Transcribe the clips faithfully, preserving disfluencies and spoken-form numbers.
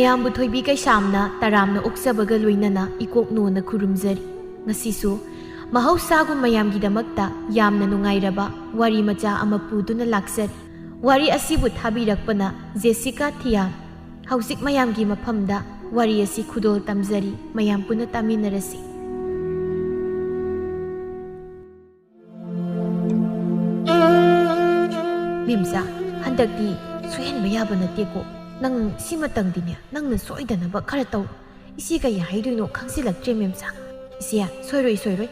ꯃꯌꯥꯝꯕꯨ ꯊꯣꯏꯕꯤ ꯀꯩꯁꯥꯝꯅ ꯇꯔꯥꯝꯅ ꯑꯣꯛꯆꯕꯒ ꯂꯣꯏꯅꯅ ꯏꯀꯣꯛ ꯅꯣꯟꯅ ꯈꯨꯔꯨꯝꯖꯔꯤ꯫ ꯉꯁꯤꯁꯨ ꯃꯍꯧꯁꯥꯒꯨꯝ ꯃꯌꯥꯝꯒꯤꯗꯃꯛꯇ ꯌꯥꯝꯅ ꯅꯨꯡꯉꯥꯏꯔꯕ ꯋꯥꯔꯤ ꯃꯆꯥ ꯑꯃ ꯄꯨꯗꯨꯅ ꯂꯥꯛꯆꯔꯤ꯫ ꯋꯥꯔꯤ ꯑꯁꯤꯕꯨ ꯊꯥꯕꯤꯔꯛꯄꯅ ꯖꯦꯁꯤꯀꯥ ꯊꯤꯌꯥꯝ꯫ ꯍꯧꯖꯤꯛ ꯃꯌꯥꯝꯒꯤ ꯃꯐꯝꯗ ꯋꯥꯔꯤ ꯑꯁꯤ ꯈꯨꯗꯣꯜ ꯇꯝꯖꯔꯤ, ꯃꯌꯥꯝ ꯄꯨꯟꯅ ꯇꯥꯃꯤꯟꯅꯔꯁꯤ꯫ ꯃꯦꯝꯆꯥ, ꯍꯟꯗꯛꯇꯤ ꯁꯣꯏꯍꯟꯕ ꯌꯥꯕ ꯅꯠꯇꯦꯀꯣ꯫ ꯅꯪ ꯁꯤꯃꯇꯪꯗꯤꯅꯦ, ꯅꯪꯅ ꯁꯣꯏꯗꯅꯕ ꯈꯔ ꯇꯧꯔꯣ꯫ ꯏꯆꯦ ꯀꯩ ꯍꯥꯏꯗꯣꯏꯅꯣ ꯈꯪꯖꯤꯜꯂꯛꯇ꯭ꯔꯦ, ꯃꯦꯝꯆꯥ꯫ ꯏꯆꯦ, ꯁꯣꯏꯔꯣꯏ, ꯁꯣꯏꯔꯣꯏ꯫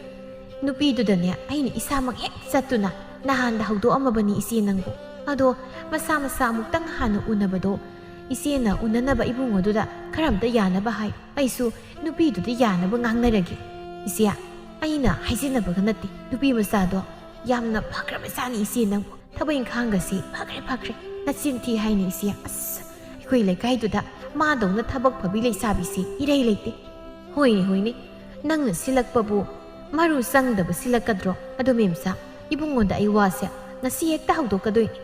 ꯅꯨꯄꯤꯗꯨꯗꯅꯦ ꯑꯩꯅ ꯏꯁꯥꯃꯛ ꯍꯦꯛ ꯆꯠꯇꯨꯅ ꯅꯍꯥꯟꯗ ꯍꯧꯗꯣꯛꯑꯝꯃꯕꯅꯤ ꯏꯆꯦ ꯅꯪꯕꯨ꯫ ꯑꯗꯣ ꯃꯁꯥ ꯃꯁꯥ ꯑꯃꯨꯛꯇꯪ ꯍꯥꯟꯅ ꯎꯅꯕꯗꯣ, ꯏꯆꯦꯅ ꯎꯅꯅꯕ ꯏꯕꯨꯡꯉꯣꯗꯨꯗ ꯈꯔ ꯑꯝꯇ ꯌꯥꯅꯕ ꯍꯥꯏꯌꯨ꯫ ꯑꯩꯁꯨ ꯅꯨꯄꯤꯗꯨꯗ ꯌꯥꯅꯕ ꯉꯥꯡꯅꯔꯒꯦ꯫ ꯏꯆꯦ, ꯑꯩꯅ ꯍꯥꯏꯖꯤꯟꯅꯕꯒ ꯅꯠꯇꯦ꯫ ꯅꯨꯄꯤ ꯃꯆꯥꯗꯣ ꯌꯥꯝꯅ ꯐꯈ꯭ꯔꯕꯖꯥꯠꯅꯤ ꯏꯆꯦ ꯅꯪꯕꯨ꯫ ꯊꯕꯛ ꯏꯪꯈꯥꯡꯒꯁꯤ ꯐꯈ꯭ꯔꯦ, ꯐꯈ꯭ꯔꯦ꯫ ꯅꯆꯤꯟ ꯊꯤ ꯍꯥꯏꯅꯤ ꯏꯆꯦ꯫ ꯑꯁ, ꯑꯩꯈꯣꯏ ꯂꯩꯀꯥꯏꯗꯨꯗ ꯃꯥꯗꯧꯅ ꯊꯕꯛ ꯐꯕꯤ ꯂꯩꯁꯥꯕꯤꯁꯤ ꯏꯔꯩ ꯂꯩꯇꯦ꯫ ꯍꯣꯏꯅꯦ, ꯍꯣꯏꯅꯦ꯫ ꯅꯪꯅ ꯁꯤꯜꯂꯛꯄꯕꯨ ꯃꯔꯨ ꯆꯪꯗꯕ ꯁꯤꯜꯂꯛꯀꯗ꯭ꯔꯣ? ꯑꯗꯣ ꯃꯦꯝꯆꯥ, ꯏꯕꯨꯡꯉꯣꯟꯗ ꯑꯩ ꯋꯥꯁꯦ ꯉꯁꯤ ꯍꯦꯛꯇ ꯍꯧꯗꯣꯛꯀꯗꯣꯏꯅꯤ꯫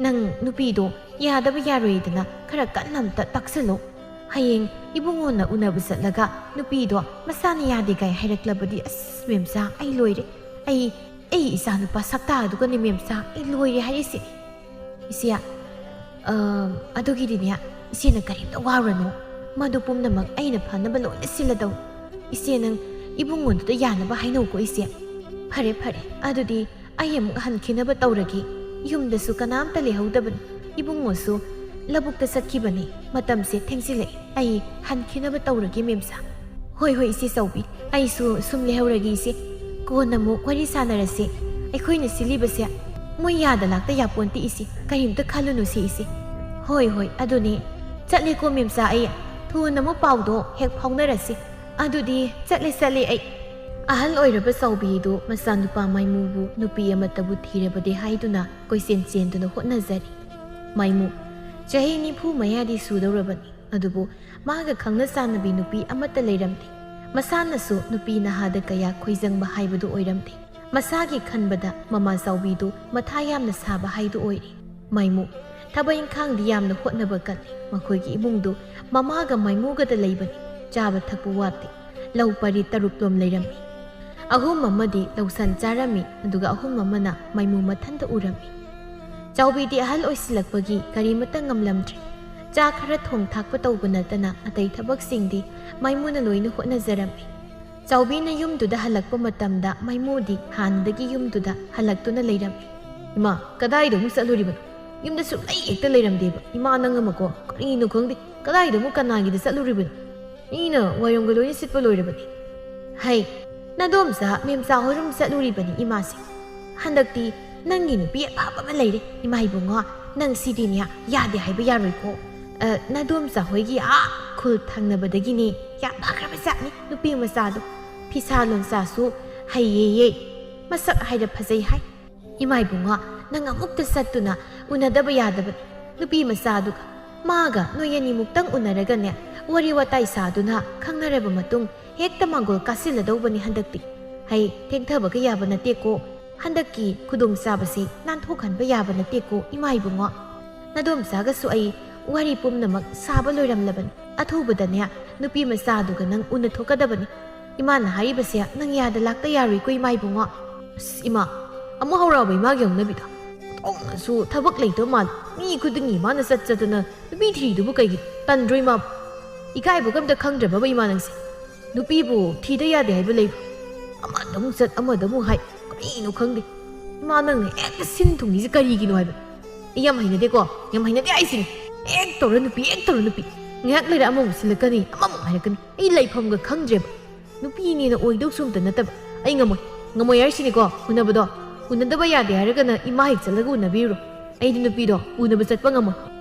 ꯅꯪ ꯅꯨꯄꯤꯗꯣ ꯌꯥꯗꯕ ꯌꯥꯔꯣꯏꯗꯅ ꯈꯔ ꯀꯟꯅ ꯑꯝꯇ ꯇꯥꯛꯁꯜꯂꯣ꯫ ꯍꯌꯦꯡ ꯏꯕꯨꯡꯉꯣꯅ ꯎꯅꯕ ꯆꯠꯂꯒ ꯅꯨꯄꯤꯗꯣ ꯃꯁꯥꯅ ꯌꯥꯗꯦ ꯀꯥꯏ ꯍꯥꯏꯔꯛꯂꯕꯗꯤ, ꯑꯁ, ꯃꯦꯝꯆꯥ, ꯑꯩ ꯂꯣꯏꯔꯦ꯫ ꯑꯩ, ꯑꯩ ꯏꯆꯥꯅꯨꯄꯥ ꯁꯛꯇꯥꯗꯨꯒꯅꯦ ꯃꯦꯝꯆꯥ, ꯑꯩ ꯂꯣꯏꯔꯦ ꯍꯥꯏꯔꯤꯁꯤꯅꯤ꯫ ꯏꯆꯦ, ꯑ, ꯑꯗꯨꯒꯤꯗꯤꯅꯦ, ꯏꯆꯦꯅ ꯀꯔꯤꯝꯇ ꯋꯥꯔꯨꯔꯅꯨ꯫ ꯃꯗꯨ ꯄꯨꯝꯅꯃꯛ ꯑꯩꯅ ꯐꯅꯕ ꯂꯣꯏꯅ ꯁꯤꯜꯂꯗꯧ꯫ ꯏꯆꯦ, ꯅꯪ ꯏꯕꯨꯡꯉꯣꯗꯨꯗ ꯌꯥꯅꯕ ꯍꯥꯏꯅꯧꯀꯣ, ꯏꯆꯦ꯫ ꯐꯔꯦ, ꯐꯔꯦ꯫ ꯑꯗꯨꯗꯤ ꯑꯩ ꯑꯃꯨꯛ ꯍꯟꯈꯤꯅꯕ ꯇꯧꯔꯒꯦ꯫ ꯌꯨꯝꯗꯁꯨ ꯀꯅꯥꯝꯇ ꯂꯩꯍꯧꯗꯕꯅꯤ꯫ ꯏꯕꯨꯡꯉꯣꯁꯨ ꯂꯧꯕꯨꯛꯇ ꯆꯠꯈꯤꯕꯅꯤ꯫ ꯃꯇꯝꯁꯦ ꯊꯦꯡꯖꯤꯜꯂꯛꯑꯦ꯫ ꯑꯩ ꯍꯟꯈꯤꯅꯕ ꯇꯧꯔꯒꯦ, ꯃꯦꯝꯆꯥ꯫ ꯍꯣꯏ, ꯍꯣꯏ, ꯏꯆꯦ ꯆꯥꯎꯕꯤ꯫ ꯑꯩꯁꯨ ꯁꯨꯝ ꯂꯩꯍꯧꯔꯒꯦ, ꯏꯆꯦ꯫ ꯀꯣꯟꯅ ꯑꯃꯨꯛ ꯋꯥꯔꯤ ꯁꯥꯟꯅꯔꯁꯤ꯫ ꯑꯩꯈꯣꯏꯅ ꯁꯤꯜꯂꯤꯕꯁꯦ ꯃꯣꯏ ꯌꯥꯗ ꯂꯥꯛꯇ ꯌꯥꯄꯣꯟꯇꯦ, ꯏꯆꯦ꯫ ꯀꯔꯤꯝꯇ ꯈꯜꯂꯨꯅꯨꯁꯦ, ꯏꯆꯦ꯫ ꯍꯣꯏ, ꯍꯣꯏ, ꯑꯗꯨꯅꯦ꯫ ꯆꯠꯂꯦꯀꯣ, ꯃꯦꯝꯆꯥ, ꯑꯩ꯫ ꯊꯨꯅ ꯑꯃꯨꯛ ꯄꯥꯎꯗꯣ ꯍꯦꯛ ꯐꯥꯎꯅꯔꯁꯤ꯫ ꯑꯗꯨꯗꯤ ꯆꯠꯂꯦ, ꯆꯠꯂꯦ ꯑꯩ꯫ ꯑꯍꯜ ꯑꯣꯏꯔꯕ ꯆꯥꯎꯕꯤꯗꯨ ꯃꯆꯥꯅꯨꯄꯥ ꯃꯥꯏꯃꯨꯕꯨ ꯅꯨꯄꯤ ꯑꯃꯠꯇꯕꯨ ꯊꯤꯔꯕꯗꯤ ꯍꯥꯏꯗꯨꯅ ꯀꯣꯏꯆꯦꯟ ꯆꯦꯟꯗꯨꯅ ꯍꯣꯠꯅꯖꯔꯤ꯫ ꯃꯥꯏꯃꯨ, ꯆꯍꯤ ꯅꯤꯐꯨ ꯃꯌꯥꯗꯤ ꯁꯨꯗꯧꯔꯕꯅꯤ, ꯑꯗꯨꯕꯨ ꯃꯥꯒ ꯈꯪꯅ ꯆꯥꯟꯅꯕꯤ ꯅꯨꯄꯤ ꯑꯃꯠꯇ ꯂꯩꯔꯝꯗꯦ꯫ ꯃꯁꯥꯅꯁꯨ ꯅꯨꯄꯤ ꯅꯍꯥꯗ ꯀꯌꯥ ꯈꯣꯏꯖꯪꯕ ꯍꯥꯏꯕꯗꯨ ꯑꯣꯏꯔꯝꯗꯦ꯫ ꯃꯁꯥꯒꯤ ꯈꯟꯕꯗ ꯃꯃꯥ ꯆꯥꯎꯕꯤꯗꯨ ꯃꯊꯥ ꯌꯥꯝꯅ ꯁꯥꯕ ꯍꯥꯏꯗꯨ ꯑꯣꯏꯔꯦ꯫ ꯃꯥꯏꯃꯨ, ꯊꯕꯛ ꯏꯪꯈꯥꯡꯗꯤ ꯌꯥꯝꯅ ꯍꯣꯠꯅꯕ ꯀꯜꯂꯤ꯫ ꯃꯈꯣꯏꯒꯤ ꯏꯃꯨꯡꯗꯨ ꯃꯃꯥꯒ ꯃꯥꯏꯃꯨꯒꯗ ꯂꯩꯕꯅꯤ꯫ ꯆꯥꯕ ꯊꯛꯄ ꯋꯥꯠꯇꯦ꯫ ꯂꯧ ꯄꯔꯤ ꯇꯔꯨꯛꯂꯣꯝ ꯂꯩꯔꯝꯃꯤ꯫ ꯑꯍꯨꯝ ꯑꯃꯗꯤ ꯂꯧꯁꯟ ꯆꯥꯔꯝꯃꯤ, ꯑꯗꯨꯒ ꯑꯍꯨꯝ ꯑꯃꯅ ꯃꯥꯏꯃꯨ ꯃꯊꯟꯇ ꯎꯔꯝꯃꯤ꯫ ꯆꯥꯎꯕꯤꯗꯤ ꯑꯍꯜ ꯑꯣꯏꯁꯤꯜꯂꯛꯄꯒꯤ ꯀꯔꯤꯃꯠꯇ ꯉꯝꯂꯝꯗ꯭ꯔꯦ꯫ ꯆꯥ ꯈꯔ ꯊꯣꯡ ꯊꯥꯛꯄ ꯇꯧꯕ ꯅꯠꯇꯅ ꯑꯇꯩ ꯊꯕꯛꯁꯤꯡꯗꯤ ꯃꯥꯏꯃꯨꯅ ꯂꯣꯏꯅ ꯍꯣꯠꯅꯖꯔꯝꯃꯤ꯫ ꯆꯥꯎꯕꯤꯅ ꯌꯨꯝꯗꯨꯗ ꯍꯜꯂꯛꯄ ꯃꯇꯝꯗ ꯃꯥꯏꯃꯨꯗꯤ ꯍꯥꯟꯅꯗꯒꯤ ꯌꯨꯝꯗꯨꯗ ꯍꯜꯂꯛꯇꯨꯅ ꯂꯩꯔꯝꯃꯤ꯫ "ꯏꯃꯥ, ꯀꯗꯥꯏꯗ ꯑꯃꯨꯛ ꯆꯠꯂꯨꯔꯤꯕꯅꯣ? ꯌꯨꯝꯗ ꯁꯨꯛꯂꯩ ꯍꯦꯛꯇ ꯂꯩꯔꯝꯗꯦꯕ꯫ ꯏꯃꯥ ꯅꯪ ꯑꯃꯀꯣ, ꯀꯔꯤꯅꯣ ꯈꯪꯗꯦ, ꯀꯗꯥꯏꯗ ꯑꯃꯨꯛ ꯀꯅꯥꯒꯤꯗ ꯆꯠꯂꯨꯔꯤꯕꯅꯣ? ꯃꯤꯅ ꯋꯥꯏꯔꯝꯒ ꯂꯣꯏꯅ ꯁꯤꯠꯄ ꯂꯣꯏꯔꯕꯅꯤ꯫" "ꯍꯩ, ꯅꯥꯗꯣꯝꯆꯥ ꯃꯦꯝꯆꯥ ꯍꯣꯏꯔꯣꯝ ꯆꯠꯂꯨꯔꯤꯕꯅꯤ ꯏꯃꯥꯁꯦ꯫ ꯍꯟꯗꯛꯇꯤ ꯅꯪꯒꯤ ꯅꯨꯄꯤ ꯑꯐꯕ ꯑꯃ ꯂꯩꯔꯦ ꯏꯃꯥ ꯏꯕꯨꯡꯉꯣ꯫ ꯅꯪ ꯁꯤꯗꯤꯅꯦ ꯌꯥꯗꯦ ꯍꯥꯏꯕ ꯌꯥꯔꯣꯏꯀꯣ꯫ ꯑ, ꯅꯥꯗꯣꯝꯆꯥ ꯍꯣꯏꯒꯤ ꯑꯥ ꯈꯨꯜ ꯊꯪꯅꯕꯗꯒꯤꯅꯦ ꯌꯥꯝ ꯐꯈ꯭ꯔꯕ ꯖꯥꯠꯅꯤ ꯅꯨꯄꯤ ꯃꯆꯥꯗꯣ꯫ ꯐꯤꯁꯥ ꯂꯣꯟꯁꯥꯁꯨ ꯍꯩꯌꯦꯌꯦ꯫ ꯃꯁꯛ ꯍꯥꯏꯔ ꯐꯖꯩ ꯍꯥꯏ꯫ ꯏꯃꯥ ꯏꯕꯨꯡꯉꯣ, ꯅꯪ ꯑꯃꯨꯛꯇ ꯆꯠꯇꯨꯅ ꯎꯅꯗꯕ ꯌꯥꯗꯕꯅꯤ ꯅꯨꯄꯤ ꯃꯆꯥꯗꯨꯒ꯫ ꯃꯥꯒ ꯅꯣꯏ ꯑꯅꯤꯃꯨꯛꯇꯪ ꯎꯅꯔꯒꯅꯦ, ꯋꯥꯔꯤ ꯋꯥꯇꯥꯏ ꯁꯥꯗꯨꯅ ꯈꯪꯅꯔꯕ ꯃꯇꯨꯡ ꯍꯦꯛꯇ ꯃꯥꯡꯒꯣꯜ ꯀꯥꯁꯤꯜꯂꯗꯧꯕꯅꯤ ꯍꯟꯗꯛꯇꯤ꯫ ꯍꯩ, ꯊꯦꯡꯊꯕꯒ ꯌꯥꯕ ꯅꯠꯇꯦꯀꯣ꯫ ꯍꯟꯗꯛꯀꯤ ꯈꯨꯗꯣꯡꯆꯥꯕꯁꯤ ꯅꯥꯟꯊꯣꯛꯍꯟꯕ ꯌꯥꯕ ꯅꯠꯇꯦꯀꯣ ꯏꯃꯥ ꯏꯕꯨꯡꯉꯣ꯫ ꯅꯥꯗꯣꯝꯆꯥꯒꯁꯨ ꯑꯩ ꯋꯥꯔꯤ ꯄꯨꯝꯅꯃꯛ ꯁꯥꯕ ꯂꯣꯏꯔꯝꯂꯕꯅꯤ꯫ ꯑꯊꯨꯕꯗꯅꯦ ꯅꯨꯄꯤ ꯃꯆꯥꯗꯨꯒ ꯅꯪ ꯎꯅꯊꯣꯛꯀꯗꯕꯅꯤ꯫ ꯏꯃꯥꯅ ꯍꯥꯏꯔꯤꯕꯁꯦ ꯅꯪ ꯌꯥꯗ ꯂꯥꯛꯇ ꯌꯥꯔꯣꯏꯀꯣ ꯏꯃꯥ ꯏꯕꯨꯡꯉꯣ꯫ ꯑꯁ ꯏꯃꯥ, ꯑꯃꯨꯛ ꯍꯧꯔꯛꯑꯕ ꯏꯃꯥꯒꯤ ꯍꯧꯅꯕꯤꯗꯣ꯫ ꯇꯧꯅꯁꯨ ꯊꯕꯛ ꯂꯩꯇꯕ ꯃꯥꯜꯂꯦ꯫ ꯃꯤ ꯈꯨꯗꯤꯡꯒꯤ ꯏꯃꯥꯅ ꯆꯠ ꯆꯠꯇꯅ ꯅꯨꯄꯤ ꯊꯤꯔꯤꯗꯨꯕꯨ ꯀꯩꯒꯤ ꯇꯟꯗ꯭ꯔꯣ ꯏꯃꯥꯕꯨ? ꯏꯀꯥꯏꯕꯒ ꯑꯝꯇ ꯈꯪꯗ꯭ꯔꯕꯕ ꯏꯃꯥ ꯅꯪꯁꯦ? ꯅꯨꯄꯤꯕꯨ ꯊꯤꯗ ꯌꯥꯗꯦ ꯍꯥꯏꯕ ꯂꯩꯕ꯭ꯔꯣ? ꯑꯃꯗ ꯑꯃꯨꯛ ꯆꯠ, ꯑꯃꯗ ꯑꯃꯨꯛ ꯍꯥꯏ, ꯀꯔꯤꯅꯣ ꯈꯪꯗꯦ꯫ ꯏꯃꯥ ꯅꯪꯅ ꯍꯦꯛꯇ ꯁꯤꯟ ꯊꯨꯡꯉꯤꯁꯦ ꯀꯔꯤꯒꯤꯅꯣ ꯍꯥꯏꯕ? ꯑꯩ ꯌꯥꯝ ꯍꯩꯅꯗꯦꯀꯣ, ꯌꯥꯝ ꯍꯩꯅꯗꯦ ꯍꯥꯏꯁꯤꯅꯤ꯫ ꯍꯦꯛ ꯇꯧꯔ ꯅꯨꯄꯤ, ꯍꯦꯛ ꯇꯧꯔ ꯅꯨꯄꯤ꯫ ꯉꯥꯏꯍꯥꯛ ꯂꯩꯔ ꯑꯃꯃꯨꯛ ꯁꯤꯜꯂꯛꯀꯅꯤ, ꯑꯃꯃꯨꯛ ꯍꯥꯏꯔꯛꯀꯅꯤ꯫ ꯑꯩ ꯂꯩꯐꯝꯒ ꯈꯪꯗ꯭ꯔꯦꯕ꯫ ꯅꯨꯄꯤꯅꯦꯅ ꯑꯣꯏꯗꯧꯁꯨ ꯑꯝꯇ ꯅꯠꯇꯕ꯫ ꯑꯩ ꯉꯝꯃꯣꯏ꯫ ꯉꯝꯃꯣꯏ ꯍꯥꯏꯔꯤꯁꯤꯅꯤꯀꯣ, ꯎꯅꯕꯗꯣ꯫ ꯎꯅꯗꯕ ꯌꯥꯗꯦ ꯍꯥꯏꯔꯒꯅ ꯏꯃꯥ ꯍꯦꯛ ꯆꯠꯂꯒ ꯎꯅꯕꯤꯔꯨꯔꯣ꯫ ꯑꯩꯗꯤ ꯅꯨꯄꯤꯗꯣ ꯎꯅꯕ ꯆꯠꯄ ꯉꯝꯃꯣꯏ꯫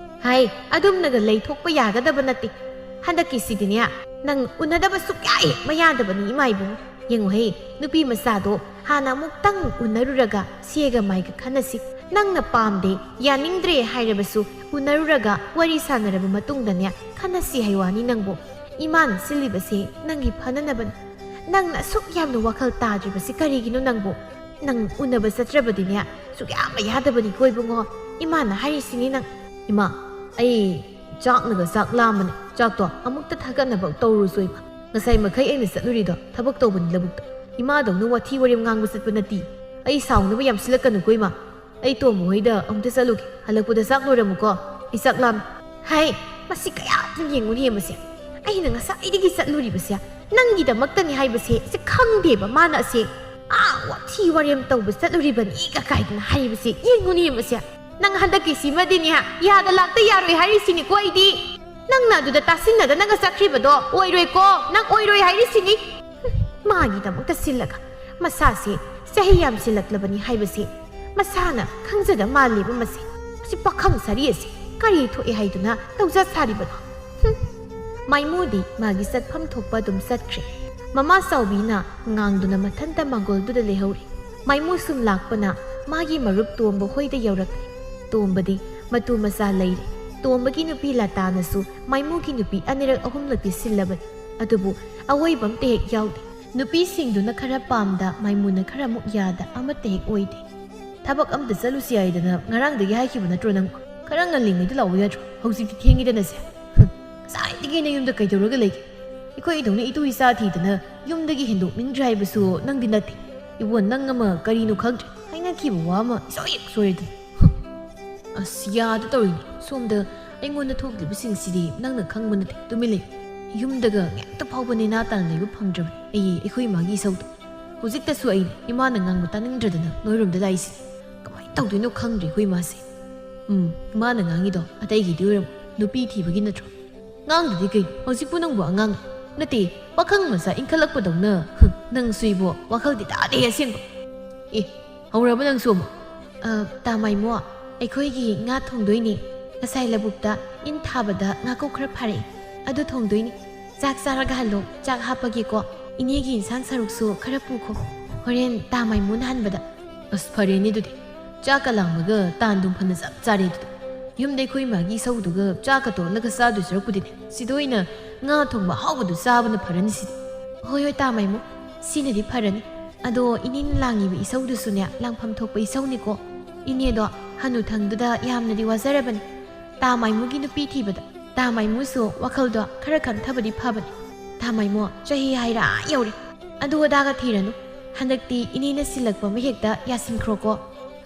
ꯍꯥꯏ, ꯑꯗꯨꯝꯅꯒ ꯂꯩꯊꯣꯛꯄ ꯌꯥꯒꯗꯕ ꯅꯠꯇꯦ꯫ ꯍꯟꯗꯛꯀꯤꯁꯤꯗꯤꯅꯦ, ꯅꯪ ꯎꯅꯗꯕ ꯁꯨꯛꯌꯥ ꯍꯦꯛ ꯃꯌꯥꯗꯕꯅꯤ ꯏꯃꯥ ꯏꯕꯨꯡꯉꯣ꯫ ꯌꯦꯡꯉꯨꯍꯦ, ꯅꯨꯄꯤ ꯃꯆꯥꯗꯣ ꯍꯥꯟꯅ ꯑꯃꯨꯛꯇꯪ ꯎꯅꯔꯨꯔꯒ ꯁꯦꯒ ꯃꯥꯏꯒ ꯈꯟꯅꯁꯤ꯫ ꯅꯪꯅ ꯄꯥꯝꯗꯦ, ꯌꯥꯅꯤꯡꯗ꯭ꯔꯦ ꯍꯥꯏꯔꯕꯁꯨ ꯎꯅꯔꯨꯔꯒ ꯋꯥꯔꯤ ꯁꯥꯟꯅꯔꯕ ꯃꯇꯨꯡꯗꯅꯦ ꯈꯟꯅꯁꯤ ꯍꯥꯏ ꯋꯥꯅꯤ ꯅꯪꯕꯨ꯫ ꯏꯃꯥꯅ ꯁꯤꯜꯂꯤꯕꯁꯦ ꯅꯪꯒꯤ ꯐꯅꯅꯕꯅꯤ꯫ ꯅꯪꯅ ꯑꯁꯨꯛ ꯌꯥꯝꯅ ꯋꯥꯈꯜ ꯇꯥꯗ꯭ꯔꯤꯕꯁꯤ ꯀꯔꯤꯒꯤꯅꯣ ꯅꯪꯕꯨ? ꯅꯪ ꯎꯅꯕ ꯆꯠꯇ꯭ꯔꯕꯗꯤꯅꯦ ꯁꯨꯛꯌꯥ ꯃꯌꯥꯗꯕꯅꯤꯀꯣ ꯏꯕꯨꯡꯉꯣ꯫ ꯏꯃꯥꯅ ꯍꯥꯏꯔꯤꯁꯤꯅꯤ ꯅꯪ꯫ ꯏꯃꯥ, ꯑꯩ ꯆꯥꯛꯅꯒ ꯆꯥꯛ ꯂꯥꯝꯕꯅꯦ꯫ ꯆꯥꯛꯇꯣ ꯑꯃꯨꯛꯇ ꯊꯥꯒꯠꯅꯕ ꯇꯧꯔꯨꯔꯁꯨ ꯏꯃꯥ꯫ ꯉꯁꯥꯏ ꯃꯈꯩ ꯑꯩꯅ ꯆꯠꯂꯨꯔꯤꯗꯣ ꯊꯕꯛ ꯇꯧꯕꯅꯤ ꯂꯧꯕꯨꯛꯇ꯫ ꯏꯃꯥꯗꯧꯅ ꯋꯥꯊꯤ ꯋꯥꯔꯦꯝ ꯉꯥꯡꯕ ꯆꯠꯄ ꯅꯠꯇꯦ꯫ ꯑꯩ ꯁꯥꯎꯅꯕ ꯌꯥꯝ ꯁꯤꯜꯂꯛꯀꯅꯨꯀꯣ ꯏꯃꯥ꯫ ꯑꯩ ꯇꯣꯝꯕ ꯍꯣꯏꯗ ꯑꯃꯨꯛꯇ ꯆꯠꯂꯨꯒꯦ꯫ ꯍꯜꯂꯛꯄꯗ ꯆꯥꯛ ꯂꯣꯏꯔꯝꯃꯨꯀꯣ꯫ ꯑꯩ ꯆꯥꯛ ꯂꯥꯝꯃꯦ꯫ ꯍꯥꯏ, ꯃꯁꯤ ꯀꯌꯥ ꯌꯦꯡꯉꯨꯅꯦ ꯃꯁꯦ꯫ ꯑꯩꯅ ꯉꯁꯥꯏꯗꯒꯤ ꯆꯠꯂꯨꯔꯤꯕꯁꯦ ꯅꯪꯒꯤꯗꯃꯛꯇꯅꯤ ꯍꯥꯏꯕꯁꯦ ꯁꯤ ꯈꯪꯗꯦꯕ ꯃꯥꯅ ꯑꯁꯦ꯫ ꯑꯥ, ꯋꯥꯊꯤ ꯋꯥꯔꯦꯝ ꯇꯧꯕ ꯆꯠꯂꯨꯔꯤꯕꯅꯤ ꯀ ꯀꯥꯏꯗꯅ ꯍꯥꯏꯔꯤꯕꯁꯦ ꯌꯦꯡꯉꯨꯅꯦ ꯃꯁꯦ꯫ ꯅꯪ ꯍꯟꯗꯛꯀꯤꯁꯤꯃꯗꯤꯅꯦ ꯌꯥꯗ ꯂꯥꯛꯇ ꯌꯥꯔꯣꯏ ꯍꯥꯏꯔꯤꯁꯤꯅꯤꯀꯣ ꯑꯩꯗꯤ꯫ ꯅꯪꯅ ꯑꯗꯨꯗ ꯇꯥꯁꯤꯟꯅꯗꯅꯒ ꯆꯠꯈ꯭ꯔꯤꯕꯗꯣ ꯑꯣꯏꯔꯣꯏꯀꯣ, ꯅꯪ ꯑꯣꯏꯔꯣꯏ ꯍꯥꯏꯔꯤꯁꯤꯅꯤ꯫ ꯃꯥꯒꯤꯗꯃꯛꯇ ꯁꯤꯜꯂꯒ ꯃꯁꯥꯁꯦ ꯆꯍꯤ ꯌꯥꯝꯁꯤꯜꯂꯛꯂꯕꯅꯤ ꯍꯥꯏꯕꯁꯦ ꯃꯁꯥꯅ ꯈꯪꯖꯗ ꯃꯥꯜꯂꯦꯕ ꯃꯁꯦ꯫ ꯃꯁꯤ ꯄꯥꯈꯪ ꯁꯥꯔꯤ ꯑꯁꯤ ꯀꯔꯤ ꯊꯣꯛꯑꯦ ꯍꯥꯏꯗꯨꯅ ꯇꯧꯖ ꯁꯥꯔꯤꯕꯅꯣ? ꯍꯨꯝ꯫ ꯃꯥꯏꯃꯨꯗꯤ ꯃꯥꯒꯤ ꯆꯠꯐꯝ ꯊꯣꯛꯄ ꯑꯗꯨꯝ ꯆꯠꯈ꯭ꯔꯦ꯫ ꯃꯃꯥ ꯆꯥꯎꯕꯤꯅ ꯉꯥꯡꯗꯨꯅ ꯃꯊꯟꯇ ꯃꯪꯒꯣꯜꯗꯨꯗ ꯂꯩꯍꯧꯔꯤ꯫ ꯃꯥꯏꯃꯨ ꯁꯨꯝ ꯂꯥꯛꯄꯅ ꯃꯥꯒꯤ ꯃꯔꯨꯞ ꯇꯣꯝꯕ ꯍꯣꯏꯗ ꯌꯧꯔꯛꯂꯦ꯫ ꯇꯣꯝꯕꯗꯤ ꯃꯇꯨ ꯃꯆꯥ ꯂꯩꯔꯦ꯫ ꯇꯣꯝꯕꯒꯤ ꯅꯨꯄꯤ ꯂꯇꯥꯅꯁꯨ ꯃꯥꯏꯃꯨꯒꯤ ꯅꯨꯄꯤ ꯑꯅꯤꯔꯛ ꯑꯍꯨꯝꯂꯛꯇꯤ ꯁꯤꯜꯂꯕꯅꯤ꯫ ꯑꯗꯨꯕꯨ ꯑꯋꯣꯏꯕ ꯑꯝꯇ ꯍꯦꯛ ꯌꯥꯎꯗꯦ꯫ ꯅꯨꯄꯤꯁꯤꯡꯗꯨꯅ ꯈꯔ ꯄꯥꯝꯗ, ꯃꯥꯏꯃꯨꯅ ꯈꯔ ꯑꯃꯨꯛ ꯌꯥꯗ, ꯑꯃꯠꯇ ꯍꯦꯛ ꯑꯣꯏꯗꯦ꯫ ꯊꯕꯛ ꯑꯝꯇ ꯆꯠꯂꯨꯁꯤ ꯍꯥꯏꯗꯅ ꯉꯔꯥꯡꯗꯒꯤ ꯍꯥꯏꯈꯤꯕ ꯅꯠꯇ꯭ꯔꯣ ꯅꯪ? ꯈꯔ ꯉꯜꯂꯤꯉꯩꯗ ꯂꯥꯛꯑꯣ ꯌꯥꯗ꯭ꯔꯣ? ꯍꯧꯖꯤꯛꯇꯤ ꯊꯦꯡꯉꯤꯗꯅꯁꯦ꯫ ꯍꯨꯝ, ꯉꯁꯥꯏꯗꯒꯤ ꯅꯌꯨꯝꯗ ꯀꯩꯗꯧꯔꯒ ꯂꯩꯒꯦ? ꯑꯩꯈꯣꯏ ꯏꯗꯧꯅ ꯏꯇꯨ ꯏꯆꯥ ꯊꯤꯗꯅ ꯌꯨꯝꯗꯒꯤ ꯍꯦꯟꯗꯣꯛꯅꯤꯡꯗ꯭ꯔꯦ ꯍꯥꯏꯕꯁꯨ ꯅꯪꯗꯤ ꯅꯠꯇꯦ꯫ ꯏꯕꯣ, ꯅꯪ ꯑꯃ ꯀꯔꯤꯅꯣ ꯈꯪꯗ꯭ꯔꯦ꯫ ꯍꯥꯏꯅꯈꯤꯕ ꯋꯥ ꯑꯃ ꯏꯁꯣꯏ ꯍꯦꯛ ꯁꯣꯏꯔꯗꯅ꯫ ꯍꯨꯝ, ꯑꯁ, ꯌꯥꯗ ꯇꯧꯔꯤꯅꯤ꯫ ꯁꯣꯝꯗ ꯑꯩꯉꯣꯟꯗ ꯊꯣꯛꯂꯤꯕꯁꯤꯡꯁꯤꯗꯤ ꯅꯪꯅ ꯈꯪꯕ ꯅꯠꯇꯦ꯫ ꯇꯨꯃꯤꯟ ꯂꯩ꯫ ꯌꯨꯝꯗꯒ ꯉꯥꯛꯇ ꯐꯥꯎꯕ ꯅꯦꯅꯥ ꯇꯥꯅ ꯂꯩꯕ ꯐꯪꯗ꯭ꯔꯕꯅꯤ ꯑꯩ, ꯑꯩꯈꯣꯏ ꯏꯃꯥꯒꯤ ꯏꯁꯧꯗꯣ꯫ ꯍꯧꯖꯤꯛꯇꯁꯨ ꯑꯩꯅ ꯏꯃꯥꯅ ꯉꯥꯡꯕ ꯇꯥꯅꯤꯡꯗ꯭ꯔꯗꯅ ꯅꯣꯏꯔꯣꯝꯗ ꯂꯥꯛꯏꯁꯤꯅꯤ꯫ ꯀꯃꯥꯏꯅ ꯇꯧꯗꯣꯏꯅꯣ ꯈꯪꯗ꯭ꯔꯦ ꯑꯩꯈꯣꯏ ꯏꯃꯥꯁꯦ꯫ ꯎꯝ, ꯏꯃꯥꯅ ꯉꯥꯡꯉꯤꯗꯣ ꯑꯇꯩꯒꯤꯗꯤ ꯑꯣꯏꯔꯝꯃꯣꯏ, ꯅꯨꯄꯤ ꯊꯤꯕꯒꯤ ꯅꯠꯇ꯭ꯔꯣ? ꯉꯥꯡꯗꯗꯤ ꯀꯩꯅꯣ? ꯍꯧꯖꯤꯛꯄꯨ ꯅꯪꯕꯨ ꯑꯉꯥꯡ ꯅꯠꯇꯦ, ꯄꯥꯈꯪ ꯃꯆꯥ ꯏꯟꯈꯠꯂꯛꯄꯗꯧꯅ꯫ ꯍꯨꯝ, ꯅꯪꯁꯨ ꯏꯕꯣ, ꯋꯥꯈꯜꯗꯤ ꯇꯥꯗꯦ ꯑꯁꯦꯡꯕ꯫ ꯑꯦ, ꯍꯧꯔꯕ ꯅꯪꯁꯨ ꯑꯃꯨꯛ? ꯑ, ꯇꯥ ꯃꯥꯏꯃꯣ, ꯑꯩꯈꯣꯏꯒꯤ ꯉꯥ ꯊꯣꯡꯗꯣꯏꯅꯦ꯫ ꯉꯁꯥꯏ ꯂꯧꯕꯨꯛꯇ ꯏꯟ ꯊꯥꯕꯗ ꯉꯥꯀꯧ ꯈꯔ ꯐꯥꯔꯛꯑꯦ꯫ ꯑꯗꯨ ꯊꯣꯡꯗꯣꯏꯅꯦ꯫ ꯆꯥꯛ ꯆꯥꯔꯒ ꯍꯜꯂꯣ, ꯆꯥꯛ ꯍꯥꯞꯄꯒꯦꯀꯣ꯫ ꯏꯅꯦꯒꯤ ꯏꯟꯁꯥꯡ ꯁꯔꯨꯛꯁꯨ ꯈꯔ ꯄꯨꯈꯣ꯫ ꯍꯣꯔꯦꯟ ꯇꯥ ꯃꯥꯏꯃꯣꯅ ꯍꯟꯕꯗ꯫ ꯑꯁ, ꯐꯔꯦꯅꯦ ꯑꯗꯨꯗꯤ꯫ ꯆꯥꯛꯀ ꯂꯥꯝꯕꯒ ꯇꯥꯟꯗꯨꯝ ꯐꯅ ꯆꯞ ꯆꯥꯔꯦ ꯑꯗꯨꯗꯤ꯫ ꯌꯨꯝꯗ ꯑꯩꯈꯣꯏ ꯏꯃꯥꯒꯤ ꯏꯁꯧꯗꯨꯒ ꯆꯥꯛꯀ ꯇꯣꯠꯂꯒ ꯆꯥꯗꯣꯏ ꯁꯔꯨꯛꯄꯨꯗꯤꯅꯦ, ꯁꯤꯗ ꯑꯣꯏꯅ ꯉꯥ ꯊꯣꯡꯕ ꯑꯍꯥꯎꯕꯗꯨ ꯆꯥꯕꯅ ꯐꯔꯅꯤ ꯁꯤꯗꯤ꯫ ꯍꯣꯏ, ꯍꯣꯏ, ꯇꯥ ꯃꯥꯏꯃꯣ, ꯁꯤꯅꯗꯤ ꯐꯔꯅꯤ꯫ ꯑꯗꯣ ꯏꯅꯦꯅ ꯂꯥꯡꯉꯤꯕ ꯏꯁꯧꯗꯨꯁꯨꯅꯦ, ꯂꯥꯡꯐꯝ ꯊꯣꯛꯄ ꯏꯁꯧꯅꯤꯀꯣ꯫ ꯏꯅꯦꯗꯣ ꯍꯅꯨꯊꯪꯗꯨꯗ ꯌꯥꯝꯅꯗꯤ ꯋꯥꯖꯔꯕꯅꯤ꯫ ꯇꯥ ꯃꯥꯏꯃꯨꯒꯤ ꯅꯨꯄꯤ ꯊꯤꯕꯗ ꯇꯥ ꯃꯥꯏꯃꯨꯁꯨ ꯋꯥꯈꯜꯗꯣ ꯈꯔ ꯈꯟꯊꯕꯗꯤ ꯐꯕꯅꯤ꯫ ꯇꯥ ꯃꯥꯏꯃꯨ ꯆꯍꯤ ꯍꯥꯏꯔꯥ ꯌꯧꯔꯦ꯫ ꯑꯗꯨ ꯑꯗꯥꯒ ꯊꯤꯔꯅꯨ꯫ ꯍꯟꯗꯛꯇꯤ ꯏꯅꯦꯅ ꯁꯤꯜꯂꯛꯄ ꯑꯃ ꯍꯦꯛꯇ ꯌꯥꯁꯤꯟꯈ꯭ꯔꯣꯀꯣ꯫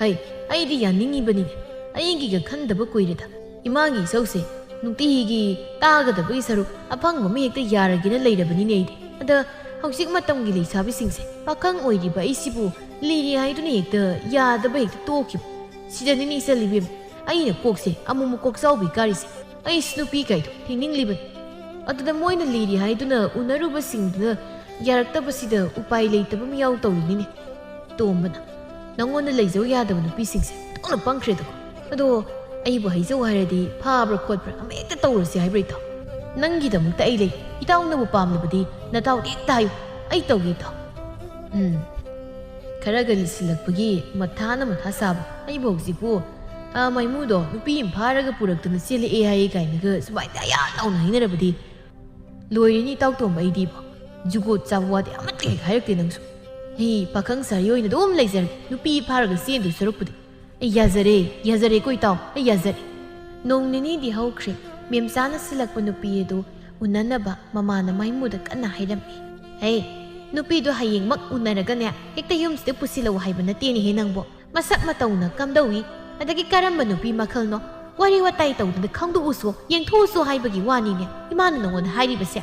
ꯍꯩ, ꯑꯩꯗꯤ ꯌꯥꯅꯤꯡꯉꯤꯕꯅꯤꯅꯦ꯫ ꯑꯩꯒꯤꯒ ꯈꯟꯗꯕ ꯀꯨꯏꯔꯦꯗ꯫ ꯏꯃꯥꯒꯤ ꯏꯁꯧꯁꯦ ꯅꯨꯡꯇꯤꯒꯤ ꯇꯥꯒꯗꯕꯒꯤ ꯁꯔꯨꯛ ꯑꯐꯪꯕ ꯑꯃ ꯍꯦꯛꯇ ꯌꯥꯔꯒꯦꯅ ꯂꯩꯔꯕꯅꯤꯅꯦ ꯑꯩꯗꯤ꯫ ꯑꯗ ꯍꯧꯖꯤꯛ ꯃꯇꯝꯒꯤ ꯂꯩꯁꯥꯕꯤꯁꯤꯡꯁꯦ ꯄꯥꯈꯪ ꯑꯣꯏꯔꯤꯕ ꯑꯩꯁꯤꯕꯨ ꯂꯤꯔꯦ ꯍꯥꯏꯗꯨꯅ ꯍꯦꯛꯇ ꯌꯥꯗꯕ ꯍꯦꯛꯇ ꯇꯣꯛꯈꯤꯕ꯫ ꯁꯤꯗꯅꯤꯅꯦ ꯏꯆꯜ ꯏꯕꯦꯝ, ꯑꯩꯅ ꯀꯣꯛꯁꯦ ꯑꯃꯨꯛꯃꯨꯛ ꯀꯣꯛ ꯆꯥꯎꯕꯤ ꯀꯥꯔꯤꯁꯦ꯫ ꯑꯩꯁꯨ ꯅꯨꯄꯤ ꯀꯥꯏꯗꯣ ꯊꯤꯡꯅꯤꯡꯂꯤꯕꯅꯤ꯫ ꯑꯗꯨꯗ ꯃꯣꯏꯅ ꯂꯤꯔꯤ ꯍꯥꯏꯗꯨꯅ ꯎꯅꯔꯨꯕꯁꯤꯡꯗꯨꯅ ꯌꯥꯔꯛꯇꯕꯁꯤꯗ ꯎꯄꯥꯏ ꯂꯩꯇꯕ ꯃꯌꯥꯎ ꯇꯧꯔꯤꯅꯤꯅꯦ꯫ ꯇꯣꯝꯕꯅ, ꯅꯪꯉꯣꯟꯗ ꯂꯩꯖꯧ ꯌꯥꯗꯕ ꯅꯨꯄꯤꯁꯤꯡꯁꯦ ꯊꯣꯛꯅ ꯄꯪꯈ꯭ꯔꯦꯗꯀꯣ꯫ ꯑꯗꯣ ꯑꯩꯕꯨ ꯍꯩꯖꯧ ꯍꯥꯏꯔꯗꯤ ꯐꯥꯕ꯭ꯔꯥ ꯈꯣꯠꯄ꯭ꯔꯥ ꯑꯃ ꯍꯦꯛꯇ ꯇꯧꯔꯁꯤ ꯍꯥꯏꯕ꯭ꯔꯥ ꯏꯇꯥꯎ? ꯅꯪꯒꯤꯗꯃꯛꯇ ꯑꯩ ꯂꯩ꯫ ꯏꯇꯥꯎꯅꯕꯨ ꯄꯥꯝꯂꯕꯗꯤ ꯅꯇꯥꯎꯗ ꯍꯦꯛꯇ ꯍꯥꯏꯌꯨ꯫ ꯑꯩ ꯇꯧꯒꯦ ꯏꯇꯥꯎ꯫ ꯎꯝ꯫ ꯈꯔꯒ ꯂꯤꯁꯤꯜꯂꯛꯄꯒꯤ ꯃꯊꯥꯅ ꯃꯊꯥ ꯁꯥꯕ ꯑꯩꯕꯨ ꯍꯧꯖꯤꯛꯄꯨ, ꯑꯥ, ꯃꯥꯏꯃꯨꯗꯣ ꯅꯨꯄꯤ ꯑꯃ ꯐꯥꯔꯒ ꯄꯨꯔꯛꯇꯅ ꯆꯦꯜꯂꯛꯑꯦ ꯍꯥꯏꯌꯦ ꯀꯥꯏꯅꯒ ꯁꯨꯃꯥꯏꯅ ꯌꯥ ꯂꯥꯎꯅ ꯍꯥꯏꯅꯔꯕꯗꯤ ꯂꯣꯏꯔꯦꯅꯦ ꯏꯇꯥꯎ ꯇꯣꯝꯕ ꯑꯩꯗꯤꯕꯣ꯫ ꯖꯨꯒꯣꯠ ꯆꯥꯕ ꯋꯥꯗꯤ ꯑꯃꯠꯇ ꯍꯦꯛ ꯍꯥꯏꯔꯛꯇꯦ ꯅꯪꯁꯨ꯫ ꯑꯩ ꯄꯥꯈꯪ ꯁꯥꯔꯤ ꯑꯣꯏꯅ ꯑꯗꯨꯝ ꯂꯩꯖꯔꯒꯦ꯫ ꯅꯨꯄꯤ ꯐꯥꯔꯒ ꯆꯦꯟꯗꯣꯏ ꯁꯔꯨꯛꯄꯨꯗꯤ꯫ ꯑꯩ ꯌꯥꯖꯔꯦ, ꯌꯥꯖꯔꯦꯀꯣ ꯏꯇꯥꯎ, ꯑꯩ ꯌꯥꯖꯔꯦ꯫ ꯅꯣꯡ ꯅꯤꯅꯤꯗꯤ ꯍꯧꯈ꯭ꯔꯦ꯫ ꯃꯦꯝꯆꯥꯅ ꯁꯤꯜꯂꯛꯄ ꯅꯨꯄꯤ ꯑꯗꯨ ꯎꯅꯅꯕ ꯃꯃꯥꯅ ꯃꯥꯏꯃꯨꯗ ꯀꯟꯅ ꯍꯥꯏꯔꯝꯃꯤ꯫ ꯍꯦ, ꯅꯨꯄꯤꯗꯣ ꯍꯌꯦꯡꯃꯛ ꯎꯅꯔꯒꯅꯦ, ꯍꯦꯛꯇ ꯌꯨꯝꯁꯤꯗ ꯄꯨꯁꯤꯜꯂꯛꯎ ꯍꯥꯏꯕ ꯅꯠꯇꯦꯅꯦꯍꯦ ꯅꯪꯕꯣ꯫ ꯃꯁꯛ ꯃꯇꯧꯅ ꯀꯝꯗꯧꯏ? ꯑꯗꯒꯤ ꯀꯔꯝꯕ ꯅꯨꯄꯤ ꯃꯈꯜꯅꯣ? ꯋꯥꯔꯤ ꯋꯥꯇꯥꯏ ꯇꯧꯗꯅ ꯈꯪꯗꯣꯛꯎꯁꯨ, ꯌꯦꯡꯊꯣꯛꯎꯁꯨ ꯍꯥꯏꯕꯒꯤ ꯋꯥꯅꯤꯅꯦ ꯏꯃꯥꯅ ꯅꯉꯣꯟꯗ ꯍꯥꯏꯔꯤꯕꯁꯦ꯫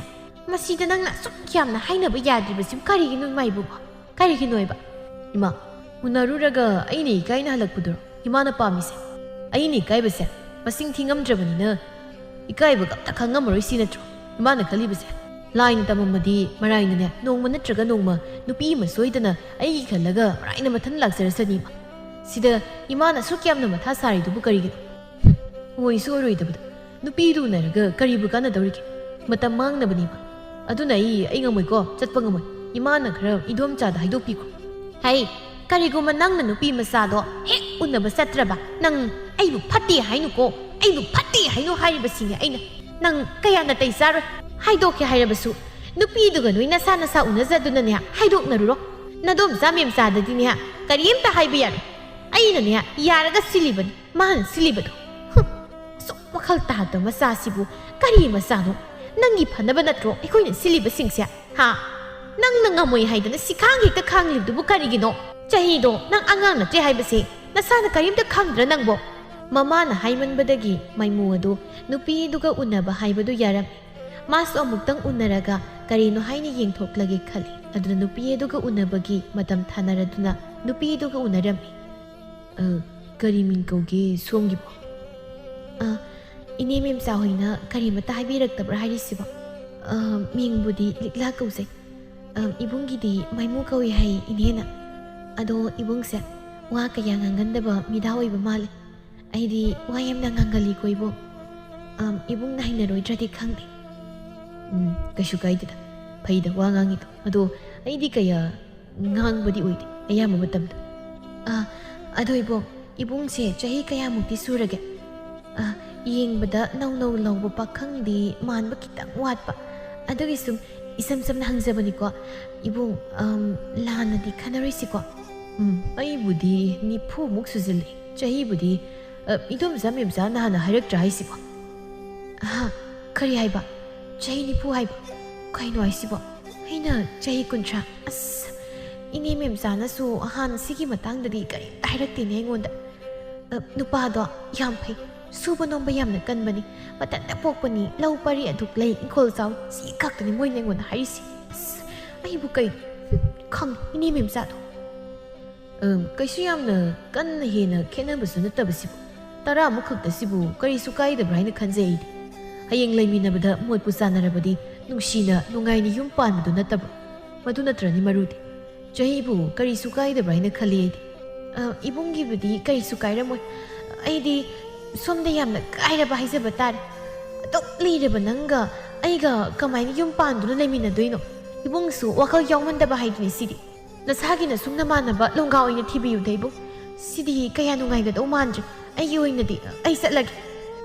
ꯃꯁꯤꯗ ꯅꯪꯅ ꯑꯁꯨꯛ ꯌꯥꯝꯅ ꯍꯥꯏꯅꯕ ꯌꯥꯗ꯭ꯔꯤꯕꯁꯤ ꯀꯔꯤꯒꯤꯅꯣ ꯏꯃꯥ ꯏꯕꯣꯛ? ꯀꯔꯤꯒꯤꯅꯣ ꯍꯥꯏꯕ? ꯏꯃꯥ, ꯎꯅꯔꯨꯔꯒ ꯑꯩꯅ ꯏꯀꯥꯏꯅ ꯍꯜꯂꯛꯄꯗꯨꯔꯣ ꯏꯃꯥꯅ ꯄꯥꯝꯃꯤꯁꯦ? ꯑꯩꯅ ꯏꯀꯥꯏꯕꯁꯦ ꯃꯁꯤꯡ ꯊꯤꯉꯝꯗ꯭ꯔꯕꯅꯤꯅ ꯏꯀꯥꯏꯕꯒ ꯑꯝꯇ ꯈꯪꯉꯝꯃꯔꯣꯏ ꯁꯤ ꯅꯠꯇ꯭ꯔꯣ ꯏꯃꯥꯅ ꯈꯜꯂꯤꯕꯁꯦ? ꯂꯥꯏꯅ ꯇꯝꯃꯝꯃꯗꯤ ꯃꯔꯥꯏꯅꯅꯦ ꯅꯣꯡꯃ ꯅꯠꯇ꯭ꯔꯒ ꯅꯣꯡꯃ ꯅꯨꯄꯤ ꯑꯃ ꯁꯣꯏꯗꯅ ꯑꯩꯒꯤ ꯈꯜꯂꯒ ꯃꯔꯥꯏꯅ ꯃꯊꯟ ꯂꯥꯛꯆꯔꯁꯅꯤ ꯏꯃꯥ꯫ ꯁꯤꯗ ꯏꯃꯥꯅ ꯑꯁꯨꯛ ꯌꯥꯝꯅ ꯃꯊꯥ ꯁꯥꯔꯤꯗꯨꯕꯨ ꯀꯔꯤꯒꯤꯅꯣ? ꯍꯨꯝ, ꯑꯣꯏꯁꯨ ꯑꯣꯏꯔꯣꯏꯗꯕꯗ꯫ ꯅꯨꯄꯤꯗꯨ ꯎꯅꯔꯒ ꯀꯔꯤꯕꯨ ꯀꯥꯟꯅꯗꯧꯔꯤꯒꯦ? ꯃꯇꯝ ꯃꯥꯡꯅꯕꯅꯦꯕ꯫ ꯑꯗꯨꯅ ꯑꯩ, ꯑꯩ ꯉꯝꯃꯣꯏꯀꯣ, ꯆꯠꯄ ꯉꯝꯃꯣꯏ꯫ ꯏꯃꯥꯅ ꯈꯔ ꯏꯗꯣꯝꯆꯥꯗ ꯍꯥꯏꯗꯣꯛꯄꯤꯈꯣ꯫ ꯍꯩ, ꯀꯔꯤꯒꯨꯝꯕ ꯅꯪꯅ ꯅꯨꯄꯤ ꯃꯆꯥꯗꯣ ꯍꯦꯛ ꯎꯅꯕ ꯆꯠꯇ꯭ꯔꯕ, ꯅꯪ ꯑꯩꯕꯨ ꯐꯠꯇꯦ ꯍꯥꯏꯅꯨꯀꯣ, ꯑꯩꯕꯨ ꯐꯠꯇꯦ ꯍꯥꯏꯅꯨ ꯍꯥꯏꯔꯤꯕꯁꯤꯅꯦ ꯑꯩꯅ꯫ ꯅꯪ ꯀꯌꯥ ꯅꯥꯇꯩ ꯆꯥꯔꯣꯏ꯫ ꯍꯥꯏꯗꯣꯛꯀꯦ ꯍꯥꯏꯔꯕꯁꯨ ꯅꯨꯄꯤꯗꯨꯒ ꯅꯣꯏ ꯅꯁꯥ ꯅꯁꯥ ꯎꯅꯖꯗꯨꯅꯅꯦ ꯍꯥꯏꯗꯣꯛꯅꯔꯨꯔꯣ꯫ ꯅꯗꯣꯝꯆꯥ ꯃꯦꯝꯆꯥꯗꯗꯤꯅꯦ ꯀꯔꯤꯝꯇ ꯍꯥꯏꯕ ꯌꯥꯔꯣꯏ꯫ ꯑꯩꯅꯅꯦ ꯌꯥꯔꯒ ꯁꯤꯜꯂꯤꯕꯅꯤ꯫ ꯃꯥꯅ ꯁꯤꯜꯂꯤꯕꯗꯣ꯫ ꯍꯨꯝ, ꯑꯁꯨꯛ ꯐꯜ ꯇꯥꯗꯕ ꯃꯆꯥꯁꯤꯕꯨ ꯀꯔꯤ ꯃꯆꯥꯅꯣ? ꯅꯪꯒꯤ ꯐꯅꯕ ꯅꯠꯇ꯭ꯔꯣ ꯑꯩꯈꯣꯏꯅ ꯁꯤꯜꯂꯤꯕꯁꯤꯡꯁꯦ? ꯍꯥ? ꯅꯪꯅ ꯉꯝꯃꯣꯏ ꯍꯥꯏꯗꯅ ꯁꯤꯈꯥꯡ ꯍꯦꯛꯇ ꯈꯥꯡꯂꯤꯕꯗꯨꯕꯨ ꯀꯔꯤꯒꯤꯅꯣ? ꯆꯍꯤꯗꯣ ꯅꯪ ꯑꯉꯥꯡ ꯅꯠꯇ꯭ꯔꯦ ꯍꯥꯏꯕꯁꯦ ꯅꯁꯥꯅ ꯀꯔꯤꯝꯇ ꯈꯪꯗ꯭ꯔꯥ ꯅꯪꯕꯣ? ꯃꯃꯥꯅ ꯍꯥꯏꯃꯟꯕꯗꯒꯤ ꯃꯥꯏꯃꯨ ꯑꯗꯨ ꯅꯨꯄꯤꯗꯨꯒ ꯎꯅꯕ ꯍꯥꯏꯕꯗꯨ ꯌꯥꯔꯝꯃꯤ꯫ ꯃꯥꯁꯨ ꯑꯃꯨꯛꯇꯪ ꯎꯅꯔꯒ ꯀꯔꯤꯅꯣ ꯍꯥꯏꯅ ꯌꯦꯡꯊꯣꯛꯂꯒꯦ ꯈꯜꯂꯤ꯫ ꯑꯗꯨꯅ ꯅꯨꯄꯤ ꯑꯗꯨꯒ ꯎꯅꯕꯒꯤ ꯃꯇꯝ ꯊꯥꯅꯔꯗꯨꯅ ꯅꯨꯄꯤ ꯑꯗꯨꯒ ꯎꯅꯔꯝꯃꯤ꯫ "ꯑ, ꯀꯔꯤ ꯃꯤꯡ ꯀꯧꯒꯦ ꯁꯣꯝꯒꯤꯕꯣ?" "ꯑ, ꯏꯅꯦ ꯃꯦꯝꯆꯥ ꯍꯣꯏꯅ ꯀꯔꯤꯃꯇ ꯍꯥꯏꯕꯤꯔꯛꯇꯕ꯭ꯔꯥ ꯍꯥꯏꯔꯤꯁꯤꯕꯣ?" "ꯑ, ꯃꯤꯡꯕꯨꯗꯤ ꯂꯤꯛꯂꯥ ꯀꯧꯖꯩ꯫ ꯑ, ꯏꯕꯨꯡꯒꯤꯗꯤ ꯃꯥꯏꯃꯨ ꯀꯧꯏ ꯍꯥꯏ ꯏꯅꯦꯅ꯫ ꯑꯗꯣ ꯏꯕꯨꯡꯁꯦ ꯋꯥ ꯀꯌꯥ ꯉꯥꯡꯒꯟꯗꯕ ꯃꯤꯗꯥ ꯑꯣꯏꯕ ꯃꯥꯜꯂꯦ꯫ ꯑꯩꯗꯤ ꯋꯥ ꯌꯥꯝꯅ ꯉꯥꯡꯒꯜꯂꯤꯀꯣ ꯏꯕꯨꯡ꯫ ꯑꯝ, ꯏꯕꯨꯡꯅ ꯍꯩꯅꯔꯣꯏꯗ꯭ꯔꯗꯤ ꯈꯪꯗꯦ꯫" "ꯎꯝ, ꯀꯩꯁꯨ ꯀꯥꯏꯗꯦꯗ꯫ ꯐꯩꯗ ꯋꯥ ꯉꯥꯡꯉꯤꯗꯣ꯫ ꯑꯗꯣ ꯑꯩꯗꯤ ꯀꯌꯥ ꯉꯥꯡꯕꯗꯤ ꯑꯣꯏꯗꯦ ꯑꯌꯥꯝꯕ ꯃꯇꯝꯗ꯫" "ꯑ, ꯑꯗꯣ ꯏꯕꯨꯡ, ꯏꯕꯨꯡꯁꯦ ꯆꯍꯤ ꯀꯌꯥꯃꯨꯛꯇꯤ ꯁꯨꯔꯒꯦ?" "ꯑ, ꯌꯦꯡꯕꯗ ꯅꯧ ꯅꯧ ꯂꯧꯕ ꯄꯥꯈꯪꯗꯤ ꯃꯥꯟꯕ ꯈꯤꯇꯪ ꯋꯥꯠꯄ꯫ ꯑꯗꯨꯒꯤ ꯁꯨꯝ ꯏꯁꯝ ꯁꯝꯅ ꯍꯪꯖꯕꯅꯤꯀꯣ꯫ ꯏꯕꯨꯡ, ꯑꯝ, ꯂꯥꯟꯅꯗꯤ ꯈꯟꯅꯔꯣꯏꯁꯤꯀꯣ?" "ꯎꯝ, ꯑꯩꯕꯨꯗꯤ ꯅꯤꯐꯨꯃꯨꯛ ꯁꯨꯖꯤꯜꯂꯦ꯫ ꯆꯍꯤꯕꯨꯗꯤ, ꯑ, ꯏꯗꯣꯝꯆꯥ ꯃꯦꯝꯆꯥꯅ ꯍꯥꯟꯅ ꯍꯥꯏꯔꯛꯇ꯭ꯔꯥ ꯍꯥꯏꯁꯤꯕꯣ?" "ꯑꯍꯥ, ꯀꯔꯤ ꯍꯥꯏꯕ? ꯆꯍꯤ ꯅꯤꯐꯨ ꯍꯥꯏꯕ? ꯀꯩꯅꯣ ꯍꯥꯏꯁꯤꯕꯣ? ꯑꯩꯅ ꯆꯍꯤ ꯀꯨꯟꯊ꯭ꯔꯥ꯫ ꯑꯁ, ꯏꯅꯦ ꯃꯦꯝꯆꯥꯅꯁꯨ ꯍꯥꯟꯅ ꯁꯤꯒꯤ ꯃꯇꯥꯡꯗꯗꯤ ꯀꯔꯤꯝꯇ ꯍꯥꯏꯔꯛꯇꯦꯅꯦ ꯑꯩꯉꯣꯟꯗ꯫ ꯑ, ꯅꯨꯄꯥꯗꯣ ꯌꯥꯝ ꯐꯩ, ꯁꯨꯕ ꯅꯣꯝꯕ ꯌꯥꯝꯅ ꯀꯟꯕꯅꯤ, ꯃꯊꯟꯇ ꯄꯣꯛꯄꯅꯤ, ꯂꯧ ꯄꯔꯤ ꯑꯗꯨꯛ ꯂꯩ, ꯏꯪꯈꯣꯜ ꯆꯥꯎ, ꯁꯤ ꯈꯛꯇꯅꯤ ꯃꯣꯏꯅ ꯑꯩꯉꯣꯟꯗ ꯍꯥꯏꯔꯤꯁꯤ꯫ ꯑꯁ, ꯑꯩꯕꯨ ꯀꯩ, ꯍꯨꯝ, ꯈꯪꯉꯤ ꯏꯅꯦ ꯃꯦꯝꯆꯥꯗꯣ꯫" "ꯑꯝ, ꯀꯩꯁꯨ ꯌꯥꯝꯅ ꯀꯟꯅ ꯍꯦꯟꯅ ꯈꯦꯠꯅꯕꯁꯨ ꯅꯠꯇꯕꯁꯤꯕꯨ, ꯇꯔꯥꯃꯨꯛ ꯈꯛꯇꯁꯤꯕꯨ ꯀꯔꯤꯁꯨ ꯀꯥꯏꯗꯕ꯭ꯔꯥ ꯍꯥꯏꯅ ꯈꯟꯖꯩ ꯑꯩꯗꯤ꯫ ꯍꯌꯦꯡ ꯂꯩꯃꯤꯟꯅꯕꯗ ꯃꯣꯠꯄꯨ ꯆꯥꯟꯅꯔꯕꯗꯤ ꯅꯨꯡꯁꯤꯅ ꯅꯨꯡꯉꯥꯏꯅ ꯌꯨꯝ ꯄꯥꯟꯕꯗꯨ ꯅꯠꯇꯕ꯭ꯔꯣ? ꯃꯗꯨ ꯅꯠꯇ꯭ꯔꯅꯤ ꯃꯔꯨꯗꯤ꯫ ꯆꯍꯤꯕꯨ ꯀꯔꯤꯁꯨ ꯀꯥꯏꯗꯕ꯭ꯔꯥ ꯍꯥꯏꯅ ꯈꯜꯂꯤ ꯑꯩꯗꯤ꯫" "ꯑ, ꯏꯕꯨꯡꯒꯤꯕꯨꯗꯤ ꯀꯔꯤꯁꯨ ꯀꯥꯏꯔꯝꯃꯣꯏ꯫ ꯑꯩꯗꯤ ꯁꯣꯝꯗ ꯌꯥꯝꯅ ꯀꯥꯏꯔꯕ ꯍꯥꯏꯖꯕ ꯇꯥꯔꯦ꯫ ꯑꯗꯨꯛ ꯂꯤꯔꯕ ꯅꯪꯒ ꯑꯩꯒ ꯀꯃꯥꯏꯅ ꯌꯨꯝ ꯄꯥꯟꯗꯨꯅ ꯂꯩꯃꯤꯟꯅꯗꯣꯏꯅꯣ? ꯏꯕꯨꯡꯁꯨ ꯋꯥꯈꯜ ꯌꯥꯎꯃꯟꯗꯕ ꯍꯥꯏꯗꯨꯅꯤ ꯁꯤꯗꯤ꯫ ꯅꯁꯥꯒꯤ ꯅꯁꯨꯡ ꯅꯃꯥꯟꯅꯕ ꯂꯣꯡꯒꯥ ꯑꯣꯏꯅ ꯊꯤꯕꯤꯌꯨꯗ ꯏꯕꯨꯡ꯫ ꯁꯤꯗꯤ ꯀꯌꯥ ꯅꯨꯡꯉꯥꯏꯒꯗꯧ ꯃꯥꯟꯗ꯭ꯔꯦ꯫ ꯑꯩꯒꯤ ꯑꯣꯏꯅꯗꯤ ꯑꯩ ꯆꯠꯂꯒꯦ꯫"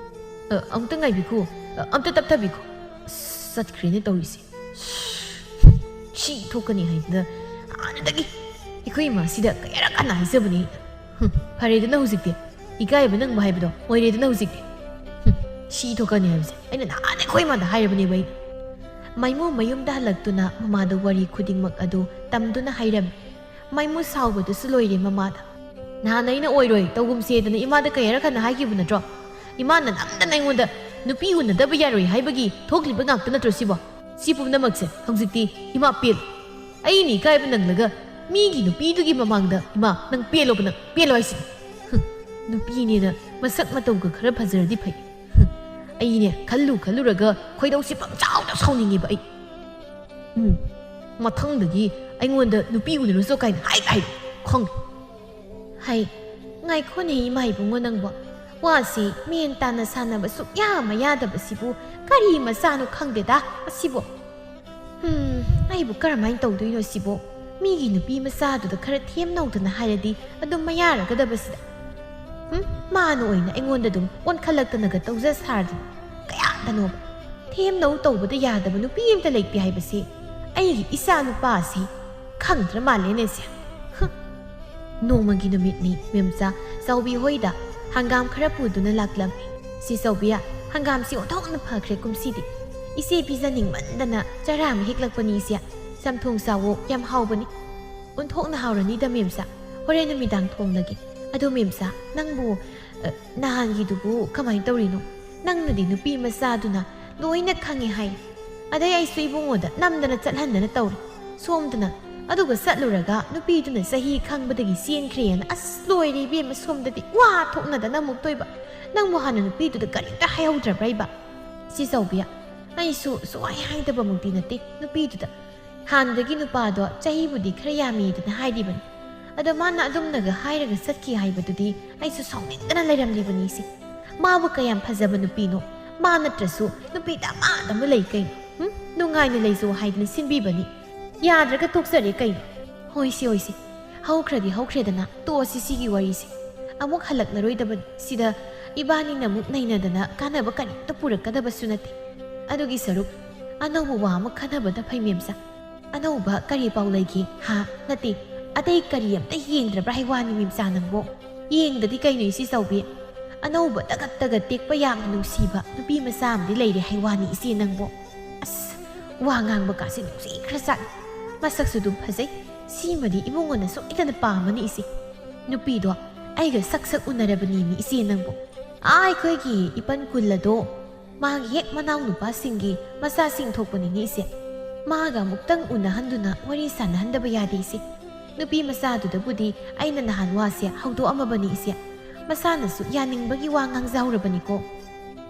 "ꯑ, ꯑꯃꯨꯛꯇ ꯉꯥꯏꯕꯤꯈꯣ꯫ ꯑ, ꯑꯝꯇ ꯇꯞꯊꯕꯤꯈꯣ꯫" ꯑꯁ, ꯆꯠꯈ꯭ꯔꯦꯅꯦ ꯇꯧꯔꯤꯁꯦ꯫ ꯁꯤ ꯊꯣꯛꯀꯅꯤ ꯍꯥꯏꯗꯅ ꯍꯥꯟꯅꯗꯒꯤ ꯑꯩꯈꯣꯏ ꯏꯃꯥꯁꯤꯗ ꯀꯌꯥꯔꯛ ꯍꯟꯅ ꯍꯥꯏꯖꯕꯅꯤ꯫ ꯍꯨꯝ, ꯐꯔꯦꯗꯅ ꯍꯧꯖꯤꯛꯇꯤ꯫ ꯏꯀꯥꯏꯕ ꯅꯪꯕ ꯍꯥꯏꯕꯗꯣ ꯑꯣꯏꯔꯦꯗꯅ ꯍꯧꯖꯤꯛꯇꯤ꯫ ꯍꯨꯝ, ꯁꯤ ꯊꯣꯛꯀꯅꯤ ꯍꯥꯏꯕꯁꯦ ꯑꯩꯅ ꯅꯍꯥꯟ ꯑꯩꯈꯣꯏ ꯏꯃꯥꯗ ꯍꯥꯏꯔꯕꯅꯦꯕ꯫ ꯑꯩ ꯃꯥꯏꯃꯨ ꯃꯌꯨꯝꯗ ꯍꯜꯂꯛꯇꯨꯅ ꯃꯃꯥꯗ ꯋꯥꯔꯤ ꯈꯨꯗꯤꯡꯃꯛ ꯑꯗꯨ ꯇꯝꯗꯨꯅ ꯍꯥꯏꯔꯝꯃꯤ꯫ ꯃꯥꯏꯃꯨ ꯁꯥꯎꯕꯗꯨꯁꯨ ꯂꯣꯏꯔꯦ ꯃꯃꯥꯗ꯫ "ꯅꯍꯥꯟ ꯑꯩꯅ ꯑꯣꯏꯔꯣꯏ ꯇꯧꯒꯨꯝꯁꯦꯗꯅ ꯏꯃꯥꯗ ꯀꯌꯥꯔꯛ ꯍꯟꯅ ꯍꯥꯏꯈꯤꯕ ꯅꯠꯇ꯭ꯔꯣ? ꯏꯃꯥꯅ ꯅꯝꯗꯅ ꯑꯩꯉꯣꯟꯗ ꯅꯨꯄꯤ ꯎꯅꯗꯕ ꯌꯥꯔꯣꯏ ꯍꯥꯏꯕꯒꯤ ꯊꯣꯛꯂꯤꯕ ꯉꯥꯛꯇ ꯅꯠꯇ꯭ꯔꯣ ꯁꯤꯕꯣ? ꯁꯤ ꯄꯨꯝꯅꯃꯛꯁꯦ ꯍꯧꯖꯤꯛꯇꯤ ꯏꯃꯥ ꯄꯦꯜꯂꯦ꯫ ꯑꯩꯅ ꯏꯀꯥꯏꯕ ꯅꯪꯂꯒ ꯃꯤꯒꯤ ꯅꯨꯄꯤꯗꯨꯒꯤ ꯃꯃꯥꯡꯗ ꯏꯃꯥ ꯅꯪ ꯄꯦꯜꯂꯣꯕ, ꯅꯪ ꯄꯦꯜꯂꯣ ꯍꯥꯏꯁꯤꯅꯤ꯫ ꯍꯨꯝ, ꯅꯨꯄꯤꯅꯦꯅ ꯃꯁꯛ ꯃꯇꯧꯒ ꯈꯔ ꯐꯖꯔꯗꯤ ꯐꯩ꯫ ꯍꯨꯝ, ꯑꯩꯅꯦ ꯈꯜꯂꯨ ꯈꯜꯂꯨꯔꯒ ꯈꯣꯏꯗꯧꯁꯤ ꯄꯪꯁꯥꯎꯗ ꯁꯥꯎꯅꯤꯡꯉꯦꯕ ꯑꯩ꯫ ꯎꯝ, ꯃꯊꯪꯗꯒꯤ ꯑꯩꯉꯣꯟꯗ ꯅꯨꯄꯤ ꯎꯅꯔꯨꯆꯣ ꯀꯥꯏꯅ ꯍꯥꯏ ꯍꯥꯏ ꯈꯪꯗꯦ꯫ ꯍꯩ, ꯉꯥꯏꯈꯣꯅꯦ ꯏꯃꯥ ꯏꯕꯨꯡꯉꯣ ꯅꯪꯕꯣ꯫ ꯋꯥꯁꯤ ꯃꯦꯟ ꯇꯥꯅ ꯁꯥꯟꯅꯕ ꯁꯨꯛꯌꯥ ꯃꯌꯥꯗꯕꯁꯤꯕꯨ ꯀꯔꯤ ꯃꯆꯥꯅꯣ ꯈꯪꯗꯦꯗ ꯑꯁꯤꯕꯣ꯫ ꯍꯨꯝ, ꯑꯩꯕꯨ ꯀꯔꯝꯍꯥꯏꯅ ꯇꯧꯗꯣꯏꯅꯣ ꯁꯤꯕꯣ? ꯃꯤꯒꯤ ꯅꯨꯄꯤ ꯃꯆꯥꯗꯨꯗ ꯈꯔ ꯊꯦꯝꯅꯧꯗꯅ ꯍꯥꯏꯔꯗꯤ ꯑꯗꯨꯝ ꯃꯌꯥꯔꯒꯗꯕꯁꯤꯗ꯫ ꯍꯨꯝ, ꯃꯥꯅ ꯑꯣꯏꯅ ꯑꯩꯉꯣꯟꯗ ꯑꯗꯨꯝ ꯑꯣꯟꯈꯠꯂꯛꯇꯅꯒ ꯇꯧꯖ ꯁꯥꯔꯗꯅ꯫ ꯀꯌꯥꯗꯅꯣꯕ? ꯊꯦꯝꯅꯧ ꯇꯧꯕꯗ ꯌꯥꯗꯕ ꯅꯨꯄꯤ ꯑꯃꯇ ꯂꯩꯇꯦ ꯍꯥꯏꯕꯁꯤ ꯑꯩꯒꯤ ꯏꯆꯥ ꯅꯨꯄꯥꯁꯤ ꯈꯪꯗ꯭ꯔ ꯃꯥꯜꯂꯦꯅꯦ ꯁꯦ꯫ ꯍꯨꯝ꯫ ꯅꯣꯡꯃꯒꯤ ꯅꯨꯃꯤꯠꯅꯤ ꯃꯦꯝꯆꯥ ꯆꯥꯎꯕꯤ ꯍꯣꯏꯗ ꯍꯪꯒꯥꯝ ꯈꯔ ꯄꯨꯗꯨꯅ ꯂꯥꯛꯂꯝꯃꯤ꯫ "ꯁꯤ ꯆꯥꯎꯕꯤꯌꯥ, ꯍꯪꯒꯥꯝꯁꯤ ꯑꯣꯟꯊꯣꯛꯅ ꯐꯈ꯭ꯔꯦ ꯀꯨꯝꯁꯤꯗꯤ꯫ ꯏꯆꯦ ꯄꯤꯖꯅꯤꯡꯃꯟꯗꯅ ꯆꯔꯥ ꯑꯃ ꯍꯦꯛꯂꯛꯄꯅꯤ ꯏꯆꯦ꯫ ꯆꯝꯊꯣꯡ ꯆꯥꯎꯋꯣ, ꯌꯥꯝ ꯍꯥꯎꯕꯅꯤ꯫" "ꯑꯣꯟꯊꯣꯛꯅ ꯍꯥꯎꯔꯅꯤꯗ ꯃꯦꯝꯆꯥ, ꯍꯣꯔꯦꯟ ꯅꯨꯃꯤꯗꯥꯡ ꯊꯣꯡꯂꯒꯦ꯫ ꯑꯗꯣ ꯃꯦꯝꯆꯥ, ꯅꯪꯕꯨ, ꯑ, ꯅꯍꯥꯟꯒꯤꯗꯨꯕꯨ ꯀꯃꯥꯏꯅ ꯇꯧꯔꯤꯅꯣ? ꯅꯪꯅꯗꯤ ꯅꯨꯄꯤ ꯃꯆꯥꯗꯨꯅ ꯂꯣꯏꯅ ꯈꯪꯉꯦ ꯍꯥꯏ꯫ ꯑꯗꯩ ꯑꯩꯁꯨ ꯏꯕꯨꯡꯉꯣꯗ ꯅꯝꯗꯅ ꯆꯠꯍꯟꯗꯅ ꯇꯧꯔꯦ꯫ ꯁꯣꯝꯗꯅ ꯑꯗꯨꯒ ꯆꯠꯂꯨꯔꯒ ꯅꯨꯄꯤꯗꯨꯅ ꯆꯍꯤ ꯈꯪꯕꯗꯒꯤ ꯆꯦꯟꯈ꯭ꯔꯦꯅ꯫ ꯑꯁ, ꯂꯣꯏꯔꯦ ꯏꯕꯦꯝꯃ, ꯁꯣꯝꯗꯗꯤ ꯋꯥ ꯊꯣꯛꯅꯗꯅ ꯑꯃꯨꯛ ꯇꯣꯏꯕ꯫ ꯅꯪꯕꯨ ꯍꯥꯟꯅ ꯅꯨꯄꯤꯗꯨꯗ ꯀꯔꯤꯝꯇ ꯍꯥꯏꯍꯧꯗ꯭ꯔꯕ꯭ꯔꯥ ꯏꯕ?" "ꯁꯤ ꯆꯥꯎꯕꯤ, ꯑꯩꯁꯨ ꯁꯨꯡꯍꯥꯏ ꯍꯥꯏꯗꯕꯃꯛꯇꯤ ꯅꯠꯇꯦ ꯅꯨꯄꯤꯗꯨꯗ꯫ ꯍꯥꯟꯅꯗꯒꯤ ꯅꯨꯄꯥꯗꯣ ꯆꯍꯤꯕꯨꯗꯤ ꯈꯔ ꯌꯥꯝꯃꯤꯗꯅ ꯍꯥꯏꯔꯤꯕꯅꯤ꯫ ꯑꯗꯣ ꯃꯥꯅ ꯑꯗꯨꯝꯅꯒ ꯍꯥꯏꯔꯒ ꯆꯠꯈꯤ ꯍꯥꯏꯕꯗꯨꯗꯤ ꯑꯩꯁꯨ ꯁꯥꯎꯅꯤꯡꯗꯅ ꯂꯩꯔꯝꯂꯤꯕꯅꯤ ꯏꯆꯦ꯫ ꯃꯥꯕꯨ ꯀꯌꯥꯝ ꯐꯖꯕ ꯅꯨꯄꯤꯅꯣ? ꯃꯥ ꯅꯠꯇ꯭ꯔꯁꯨ ꯅꯨꯄꯤ ꯗꯃꯥ ꯗꯃꯥ ꯂꯩ ꯀꯩꯅꯣ꯫ ꯍꯨꯝ? ꯅꯨꯡꯉꯥꯏꯅ ꯂꯩꯖꯧ ꯍꯥꯏꯗꯅ ꯁꯤꯟꯕꯤꯕꯅꯤ꯫ ꯌꯥꯗ꯭ꯔꯒ ꯇꯣꯛꯆꯔꯦ ꯀꯩꯅꯣ꯫ ꯍꯣꯏꯁꯦ, ꯍꯣꯏꯁꯦ꯫ ꯍꯧꯈ꯭ꯔꯗꯤ ꯍꯧꯈ꯭ꯔꯦꯗꯅ ꯇꯣꯛꯑꯁꯤ ꯁꯤꯒꯤ ꯋꯥꯔꯤꯁꯦ꯫ ꯑꯃꯨꯛ ꯍꯜꯂꯛꯂꯔꯣꯏꯗꯕꯅꯤ꯫ ꯁꯤꯗ ꯏꯕꯥꯅꯤꯅ ꯑꯃꯨꯛ ꯅꯩꯅꯗꯅ ꯀꯥꯟꯅꯕ ꯀꯔꯤꯝꯇ ꯄꯨꯔꯛꯀꯗꯕꯁꯨ ꯅꯠꯇꯦ꯫ ꯑꯗꯨꯒꯤ ꯁꯔꯨꯛ ꯑꯅꯧꯕ ꯋꯥ ꯑꯃ ꯈꯟꯅꯕꯅ ꯐꯩ ꯃꯦꯝꯆꯥ꯫ ꯑꯅꯧꯕ ꯀꯔꯤ ꯄꯥꯎ ꯂꯩꯒꯦ? ꯍꯥ? ꯅꯠꯇꯦ, ꯑꯇꯩ ꯀꯔꯤ ꯑꯝꯇ ꯌꯦꯡꯗ꯭ꯔꯕ꯭ꯔꯥ ꯍꯥꯏ ꯋꯥꯅꯤ ꯃꯦꯝꯆꯥ ꯅꯪꯕꯣ꯫ ꯌꯦꯡꯗꯗꯤ ꯀꯩꯅꯣ ꯏꯆꯦ ꯆꯥꯎꯕꯤ? ꯑꯅꯧꯕ ꯇꯒꯠ ꯇꯒꯠ ꯇꯦꯛꯄ ꯌꯥꯝꯅ ꯅꯨꯡꯁꯤꯕ ꯅꯨꯄꯤ ꯃꯆꯥ ꯑꯃꯗꯤ ꯂꯩꯔꯦ ꯍꯥꯏ ꯋꯥꯅꯤ ꯏꯆꯦ ꯅꯪꯕꯣ꯫ ꯑꯁ, ꯋꯥ ꯉꯥꯡꯕ ꯀꯥꯁꯦ ꯅꯨꯡꯁꯤꯈ꯭ꯔꯖꯥꯠꯅꯤ꯫ ꯃꯁꯛꯁꯨ ꯑꯗꯨꯝ ꯐꯖꯩ꯫ ꯁꯤꯃꯗꯤ ꯏꯕꯨꯡꯉꯣꯅ ꯁꯣꯏꯗꯅ ꯄꯥꯝꯃꯅꯤ ꯏꯆꯦ꯫ ꯅꯨꯄꯤꯗꯣ ꯑꯩꯒ ꯁꯛ ꯁꯛ ꯎꯅꯔꯕꯅꯤꯅꯦ ꯏꯆꯦ ꯅꯪꯕꯨ꯫ ꯑꯥ, ꯑꯩꯈꯣꯏꯒꯤ ꯏꯄꯟ ꯀꯨꯜ ꯑꯗꯣ ꯃꯥꯒꯤ ꯍꯦꯛ ꯃꯅꯥꯎ ꯅꯨꯄꯥꯁꯤꯡꯒꯤ ꯃꯆꯥꯁꯤꯡ ꯊꯣꯛꯄꯅꯤꯅꯦ ꯏꯆꯦ꯫ ꯃꯥꯒ ꯑꯃꯨꯛꯇꯪ ꯎꯅꯍꯟꯗꯨꯅ ꯋꯥꯔꯤ ꯁꯥꯟꯅꯍꯟꯗꯕ ꯌꯥꯗꯦ ꯏꯆꯦ꯫ ꯅꯨꯄꯤ ꯃꯆꯥꯗꯨꯗꯕꯨꯗꯤ ꯑꯩꯅ ꯅꯍꯥꯟ ꯋꯥꯁꯦ ꯍꯧꯗꯣꯛꯑꯝꯃꯕꯅꯤ ꯏꯆꯦ꯫ ꯃꯁꯥꯅꯁꯨ ꯌꯥꯅꯤꯡꯕꯒꯤ ꯋꯥ ꯉꯥꯡꯖꯍꯧꯔꯕꯅꯤꯀꯣ꯫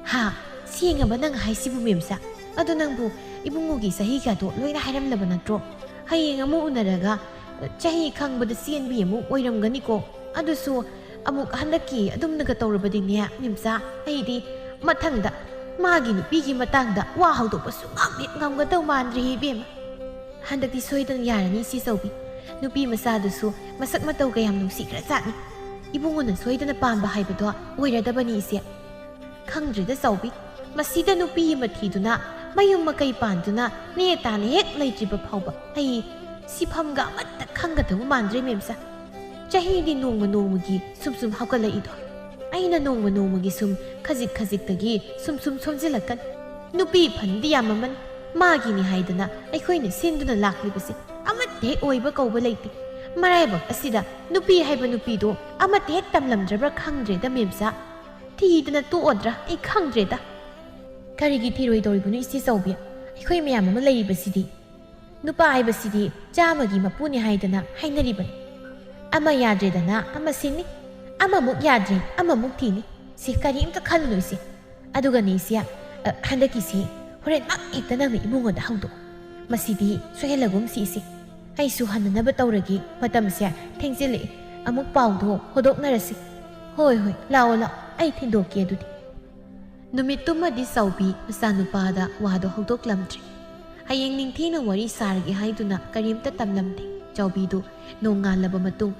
ꯍꯥ? ꯁꯦꯡꯉꯕ ꯅꯪ ꯍꯥꯏꯁꯤꯕꯨ ꯃꯦꯝꯆꯥ? ꯑꯗꯣ ꯅꯪꯕꯨ ꯏꯕꯨꯡꯉꯣꯒꯤ ꯆꯍꯤ ꯀꯌꯥꯗꯣ ꯂꯣꯏꯅ ꯍꯥꯏꯔꯝꯂꯕ ꯅꯠꯇ꯭ꯔꯣ? ꯍꯌꯦꯡ ꯑꯃꯨꯛ ꯎꯅꯔꯒ, ꯑ, ꯆꯍꯤ ꯈꯪꯕꯗ ꯆꯦꯟꯕꯤ ꯑꯃꯨꯛ ꯑꯣꯏꯔꯝꯒꯅꯤꯀꯣ꯫ ꯑꯗꯨꯁꯨ ꯑꯃꯨꯛ ꯍꯟꯗꯛꯀꯤ ꯑꯗꯨꯝꯅꯒ ꯇꯧꯔꯕꯗꯤꯅꯦ ꯃꯦꯝꯆꯥ, ꯑꯩꯗꯤ ꯃꯊꯪꯗ ꯃꯥꯒꯤ ꯅꯨꯄꯤꯒꯤ ꯃꯇꯥꯡꯗ ꯋꯥ ꯍꯧꯗꯣꯛꯄ ꯁꯨꯡꯉꯝ ꯍꯦꯛ ꯉꯝꯒꯗꯧ ꯃꯥꯟꯗ꯭ꯔꯦ ꯏꯕꯦꯝꯃ꯫ ꯍꯟꯗꯛꯇꯤ ꯁꯣꯏꯗꯅ ꯌꯥꯔꯅꯤ ꯏꯆꯦ ꯆꯧꯕꯤ꯫ ꯅꯨꯄꯤ ꯃꯆꯥꯗꯨꯁꯨ ꯃꯁꯛ ꯃꯇꯧ ꯀꯌꯥꯝ ꯅꯨꯡꯁꯤꯈ꯭ꯔꯖꯥꯠꯅꯤ꯫ ꯏꯕꯨꯡꯉꯣꯅ ꯁꯣꯏꯗꯅ ꯄꯥꯝꯕ ꯍꯥꯏꯕꯗꯣ ꯑꯣꯏꯔꯗꯕꯅꯤ ꯏꯆꯦ꯫ ꯈꯪꯗ꯭ꯔꯦꯗ ꯆꯥꯎꯕꯤ, ꯃꯁꯤꯗ ꯅꯨꯄꯤ ꯑꯃ ꯊꯤꯗꯨꯅ ꯃꯌꯨꯝ ꯃꯀꯩ ꯄꯥꯟꯗꯨꯅ ꯅꯦ ꯇꯥꯅ ꯍꯦꯛ ꯂꯩꯇ꯭ꯔꯤꯕ ꯐꯥꯎꯕ ꯑꯩ ꯁꯤꯐꯝꯒ ꯑꯃꯠꯇ ꯈꯪꯒꯗꯕ ꯃꯥꯟꯗ꯭ꯔꯦ ꯃꯦꯝꯆꯥ꯫ ꯆꯍꯤꯗꯤ ꯅꯣꯡꯃ ꯅꯣꯡꯃꯒꯤ ꯁꯨꯝ ꯁꯨꯝ ꯍꯧꯒꯠꯂꯛꯏꯗꯣ꯫ ꯑꯩꯅ ꯅꯣꯡꯃ ꯅꯣꯡꯃꯒꯤ ꯁꯨꯝ ꯈꯖꯤꯛ ꯈꯖꯤꯛꯇꯒꯤ ꯁꯨꯝ ꯁꯨꯝ ꯁꯣꯟꯖꯤꯜꯂꯛꯀꯅꯤ꯫ ꯅꯨꯄꯤ ꯐꯟꯗꯤ ꯌꯥꯝꯃꯃꯟ꯫ ꯃꯥꯒꯤꯅꯤ ꯍꯥꯏꯗꯅ ꯑꯩꯈꯣꯏꯅ ꯁꯤꯟꯗꯨꯅ ꯂꯥꯛꯂꯤꯕꯁꯤ ꯑꯃꯠꯇ ꯍꯦꯛ ꯑꯣꯏꯕ ꯀꯧꯕ ꯂꯩꯇꯦ꯫ ꯃꯔꯥꯏꯕꯛ ꯑꯁꯤꯗ ꯅꯨꯄꯤ ꯍꯥꯏꯕ ꯅꯨꯄꯤꯗꯣ ꯑꯃꯠꯇ ꯍꯦꯛ ꯇꯝꯂꯝꯗ꯭ꯔꯕ꯭ꯔꯥ ꯈꯪꯗ꯭ꯔꯦꯗ ꯃꯦꯝꯆꯥ꯫ ꯊꯤꯗꯅ ꯇꯣꯛꯑꯗ꯭ꯔꯥ ꯑꯩ ꯈꯪꯗ꯭ꯔꯦꯗ꯫ ꯀꯔꯤꯒꯤ ꯊꯤꯔꯣꯏꯗꯧꯔꯤꯕꯅꯣ ꯏꯆꯦ ꯆꯧꯕꯤ? ꯑꯩꯈꯣꯏ ꯃꯌꯥꯝ ꯑꯃ ꯂꯩꯔꯤꯕꯁꯤꯗꯤ꯫ ꯅꯨꯄꯥ ꯍꯥꯏꯕꯁꯤꯗꯤ ꯆꯥꯝꯃꯒꯤ ꯃꯄꯨꯅꯤ ꯍꯥꯏꯗꯅ ꯍꯥꯏꯅꯔꯤꯕꯅꯤ꯫ ꯑꯃ ꯌꯥꯗ꯭ꯔꯦꯗꯅ ꯑꯃ ꯁꯤꯟꯅꯤ, ꯑꯃꯃꯨꯛ ꯌꯥꯗ꯭ꯔꯦ ꯑꯃꯃꯨꯛ ꯊꯤꯅꯤ꯫ ꯁꯤ ꯀꯔꯤꯝꯇ ꯈꯜꯂꯨꯅꯨ ꯏꯆꯦ꯫ ꯑꯗꯨꯒꯅꯦ ꯏꯆꯦ, ꯑ, ꯍꯟꯗꯛꯀꯤꯁꯤ ꯍꯣꯔꯦꯟꯃꯛ ꯍꯦꯛꯇ ꯅꯪꯅ ꯏꯕꯨꯡꯉꯣꯗ ꯍꯧꯗꯣꯛꯑꯣ꯫ ꯃꯁꯤꯗꯤ ꯁꯣꯏꯍꯜꯂꯒꯨꯝꯁꯤ ꯏꯆꯦ꯫ ꯑꯩꯁꯨ ꯍꯟꯅꯅꯕ ꯇꯧꯔꯒꯦ, ꯃꯇꯝꯁꯦ ꯊꯦꯡꯖꯤꯜꯂꯛꯑꯦ꯫ ꯑꯃꯨꯛ ꯄꯥꯎꯗꯣ ꯍꯣꯗꯣꯛꯅꯔꯁꯤ꯫ ꯍꯣꯏ, ꯍꯣꯏ, ꯂꯥꯛꯑꯣ, ꯂꯥꯛꯑꯣ, ꯑꯩ ꯊꯤꯟꯗꯣꯛꯀꯦ ꯑꯗꯨꯗꯤ꯫ ꯅꯨꯃꯤꯠꯇꯨꯃꯗꯤ ꯆꯥꯎꯕꯤ ꯃꯆꯥꯅꯨꯄꯥꯗ ꯋꯥꯗꯣ ꯍꯧꯗꯣꯛꯂꯝꯗ꯭ꯔꯦ꯫ ꯍꯌꯦꯡ ꯅꯤꯡꯊꯤꯅ ꯋꯥꯔꯤ ꯁꯥꯔꯒꯦ ꯍꯥꯏꯗꯨꯅ ꯀꯔꯤꯝꯇ ꯇꯝꯂꯝꯗꯦ꯫ ꯆꯥꯎꯕꯤꯗꯨ ꯅꯣꯡꯉꯥꯜꯂꯕ ꯃꯇꯨꯡ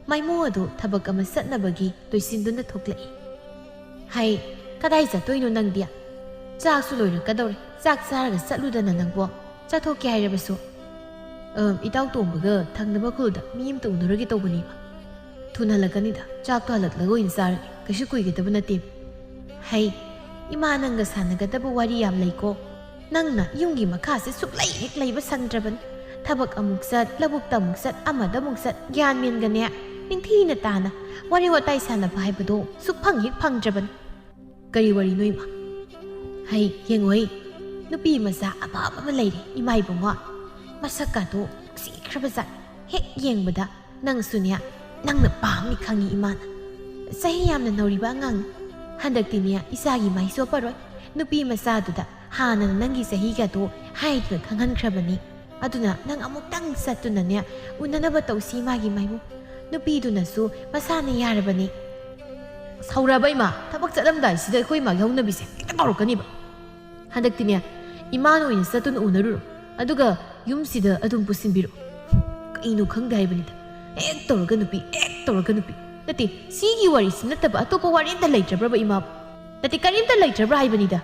ꯃꯥꯏꯃꯣ ꯑꯗꯨ ꯊꯕꯛ ꯑꯃ ꯆꯠꯅꯕꯒꯤ ꯂꯣꯏꯁꯤꯟꯗꯨꯅ ꯊꯣꯛꯂꯛꯏ꯫ "ꯍꯩ, ꯀꯗꯥꯏ ꯆꯠꯇꯣꯏꯅꯣ ꯅꯪꯗꯤ? ꯆꯥꯛꯁꯨ ꯂꯣꯏꯔꯛꯀꯗꯧꯔꯦ, ꯆꯥꯛ ꯆꯥꯔꯒ ꯆꯠꯂꯨꯗꯅ ꯅꯪꯕꯣ꯫ ꯆꯥꯊꯣꯛꯀꯦ ꯍꯥꯏꯔꯕꯁꯨ?" "ꯑ, ꯏꯇꯥꯎ ꯇꯣꯝꯕꯒ ꯊꯪꯅꯕ ꯈꯨꯜꯗ ꯃꯤ ꯑꯃꯇ ꯎꯅꯔꯨꯒꯦ ꯇꯧꯕꯅꯦꯕ꯫ ꯊꯨꯅ ꯍꯜꯂꯛꯀꯅꯤꯗ, ꯆꯥꯛꯇꯣ ꯍꯜꯂꯛꯂꯒ ꯑꯣꯏꯅ ꯆꯥꯔꯒꯦ꯫ ꯀꯩꯁꯨ ꯀꯨꯏꯒꯗꯕ ꯅꯠꯇꯦ꯫ ꯍꯩ, ꯏꯃꯥ ꯅꯪꯒ ꯁꯥꯟꯅꯒꯗꯕ ꯋꯥꯔꯤ ꯌꯥꯝ ꯂꯩꯀꯣ꯫ ꯅꯪꯅ ꯌꯨꯝꯒꯤ ꯃꯈꯥꯁꯦ ꯁꯨꯛꯂꯩ ꯍꯦꯛ ꯂꯩꯕ ꯁꯪꯗ꯭ꯔꯕꯅꯤ꯫ ꯊꯕꯛ ꯑꯃꯨꯛ ꯆꯠ, ꯂꯧꯕꯨꯛꯇ ꯑꯃꯨꯛ ꯆꯠ, ꯑꯃꯗ ꯑꯃꯨꯛ ꯆꯠ, ꯒ꯭ꯌꯥꯟ ꯃꯦꯟꯒꯅꯦ ꯅꯤꯡꯊꯤꯅ ꯇꯥꯅ ꯋꯥꯔꯤ ꯋꯥꯇꯥꯏ ꯁꯥꯟꯅꯕ ꯍꯥꯏꯕꯗꯣ ꯁꯨꯛꯐꯪ ꯍꯦꯛ ꯐꯪꯗ꯭ꯔꯕꯅꯤ꯫ ꯀꯔꯤ ꯋꯥꯔꯤꯅꯣ ꯏꯃꯥ? ꯍꯩ, ꯌꯦꯡꯉꯣꯍꯦ, ꯅꯨꯄꯤ ꯃꯆꯥ ꯑꯐꯕ ꯑꯃ ꯂꯩꯔꯦ ꯏꯃꯥ ꯏꯕꯨꯡꯉꯣ꯫ ꯃꯁꯛꯀꯥꯗꯣ ꯅꯨꯡꯁꯤꯈ꯭ꯔꯕꯖꯥꯠ꯫ ꯍꯦꯛ ꯌꯦꯡꯕꯗ ꯅꯪꯁꯨꯅꯦ, ꯅꯪꯅ ꯄꯥꯝꯅꯤ ꯈꯪꯉꯤ ꯏꯃꯥꯅ꯫ ꯆꯍꯤ ꯌꯥꯝꯅ ꯅꯧꯔꯤꯕ ꯑꯉꯥꯡꯅꯤ꯫ ꯍꯟꯗꯛꯇꯤꯅꯦ ꯏꯆꯥꯒꯤ ꯃꯥꯏ ꯆꯣꯞꯄꯔꯣꯏ꯫ ꯅꯨꯄꯤ ꯃꯆꯥꯗꯨꯗ ꯍꯥꯟꯅ ꯅꯪꯒꯤ ꯆꯍꯤꯒꯗꯣ ꯍꯥꯏꯗꯨꯅ ꯈꯪꯍꯟꯈ꯭ꯔꯕꯅꯤ꯫ ꯑꯗꯨꯅ ꯅꯪ ꯑꯃꯨꯛꯇꯪ ꯆꯠꯇꯨꯅꯅꯦ ꯎꯅꯅꯕ ꯇꯧꯁꯤ ꯃꯥꯒꯤ ꯃꯥꯏꯕꯨ꯫ ꯅꯨꯄꯤꯗꯨꯅꯁꯨ ꯃꯁꯥꯅ ꯌꯥꯔꯕꯅꯤ꯫ ꯁꯧꯔꯕ ꯏꯃꯥ, ꯊꯕꯛ ꯆꯠꯂꯝꯗꯥꯏꯁꯤꯗ ꯑꯩꯈꯣꯏ ꯏꯃꯥꯒꯤ ꯍꯧꯅꯕꯤꯁꯦ ꯍꯦꯛꯇ ꯀꯥꯎꯔꯛꯀꯅꯤꯕ꯫ ꯍꯟꯗꯛꯇꯤꯅꯦ ꯏꯃꯥꯅ ꯑꯣꯏꯅ ꯆꯠꯇꯨꯅ ꯎꯅꯔꯨꯔꯣ, ꯑꯗꯨꯒ ꯌꯨꯝꯁꯤꯗ ꯑꯗꯨꯝ ꯄꯨꯁꯤꯟꯕꯤꯔꯣ꯫ ꯀꯩꯅꯣ ꯈꯪꯗꯦ ꯍꯥꯏꯕꯅꯤꯗ, ꯍꯦꯛ ꯇꯧꯔꯒ ꯅꯨꯄꯤ, ꯍꯦꯛ ꯇꯧꯔꯒ ꯅꯨꯄꯤ꯫ ꯅꯠꯇꯦ, ꯁꯤꯒꯤ ꯋꯥꯔꯤꯁꯤ ꯅꯠꯇꯕ ꯑꯇꯣꯞꯄ ꯋꯥꯔꯤ ꯑꯝꯇ ꯂꯩꯇ꯭ꯔꯕ꯭ꯔꯕ ꯏꯃꯥ? ꯅꯠꯇꯦ, ꯀꯔꯤꯝꯇ ꯂꯩꯇ꯭ꯔꯕ꯭ꯔꯥ ꯍꯥꯏꯕꯅꯤꯗ꯫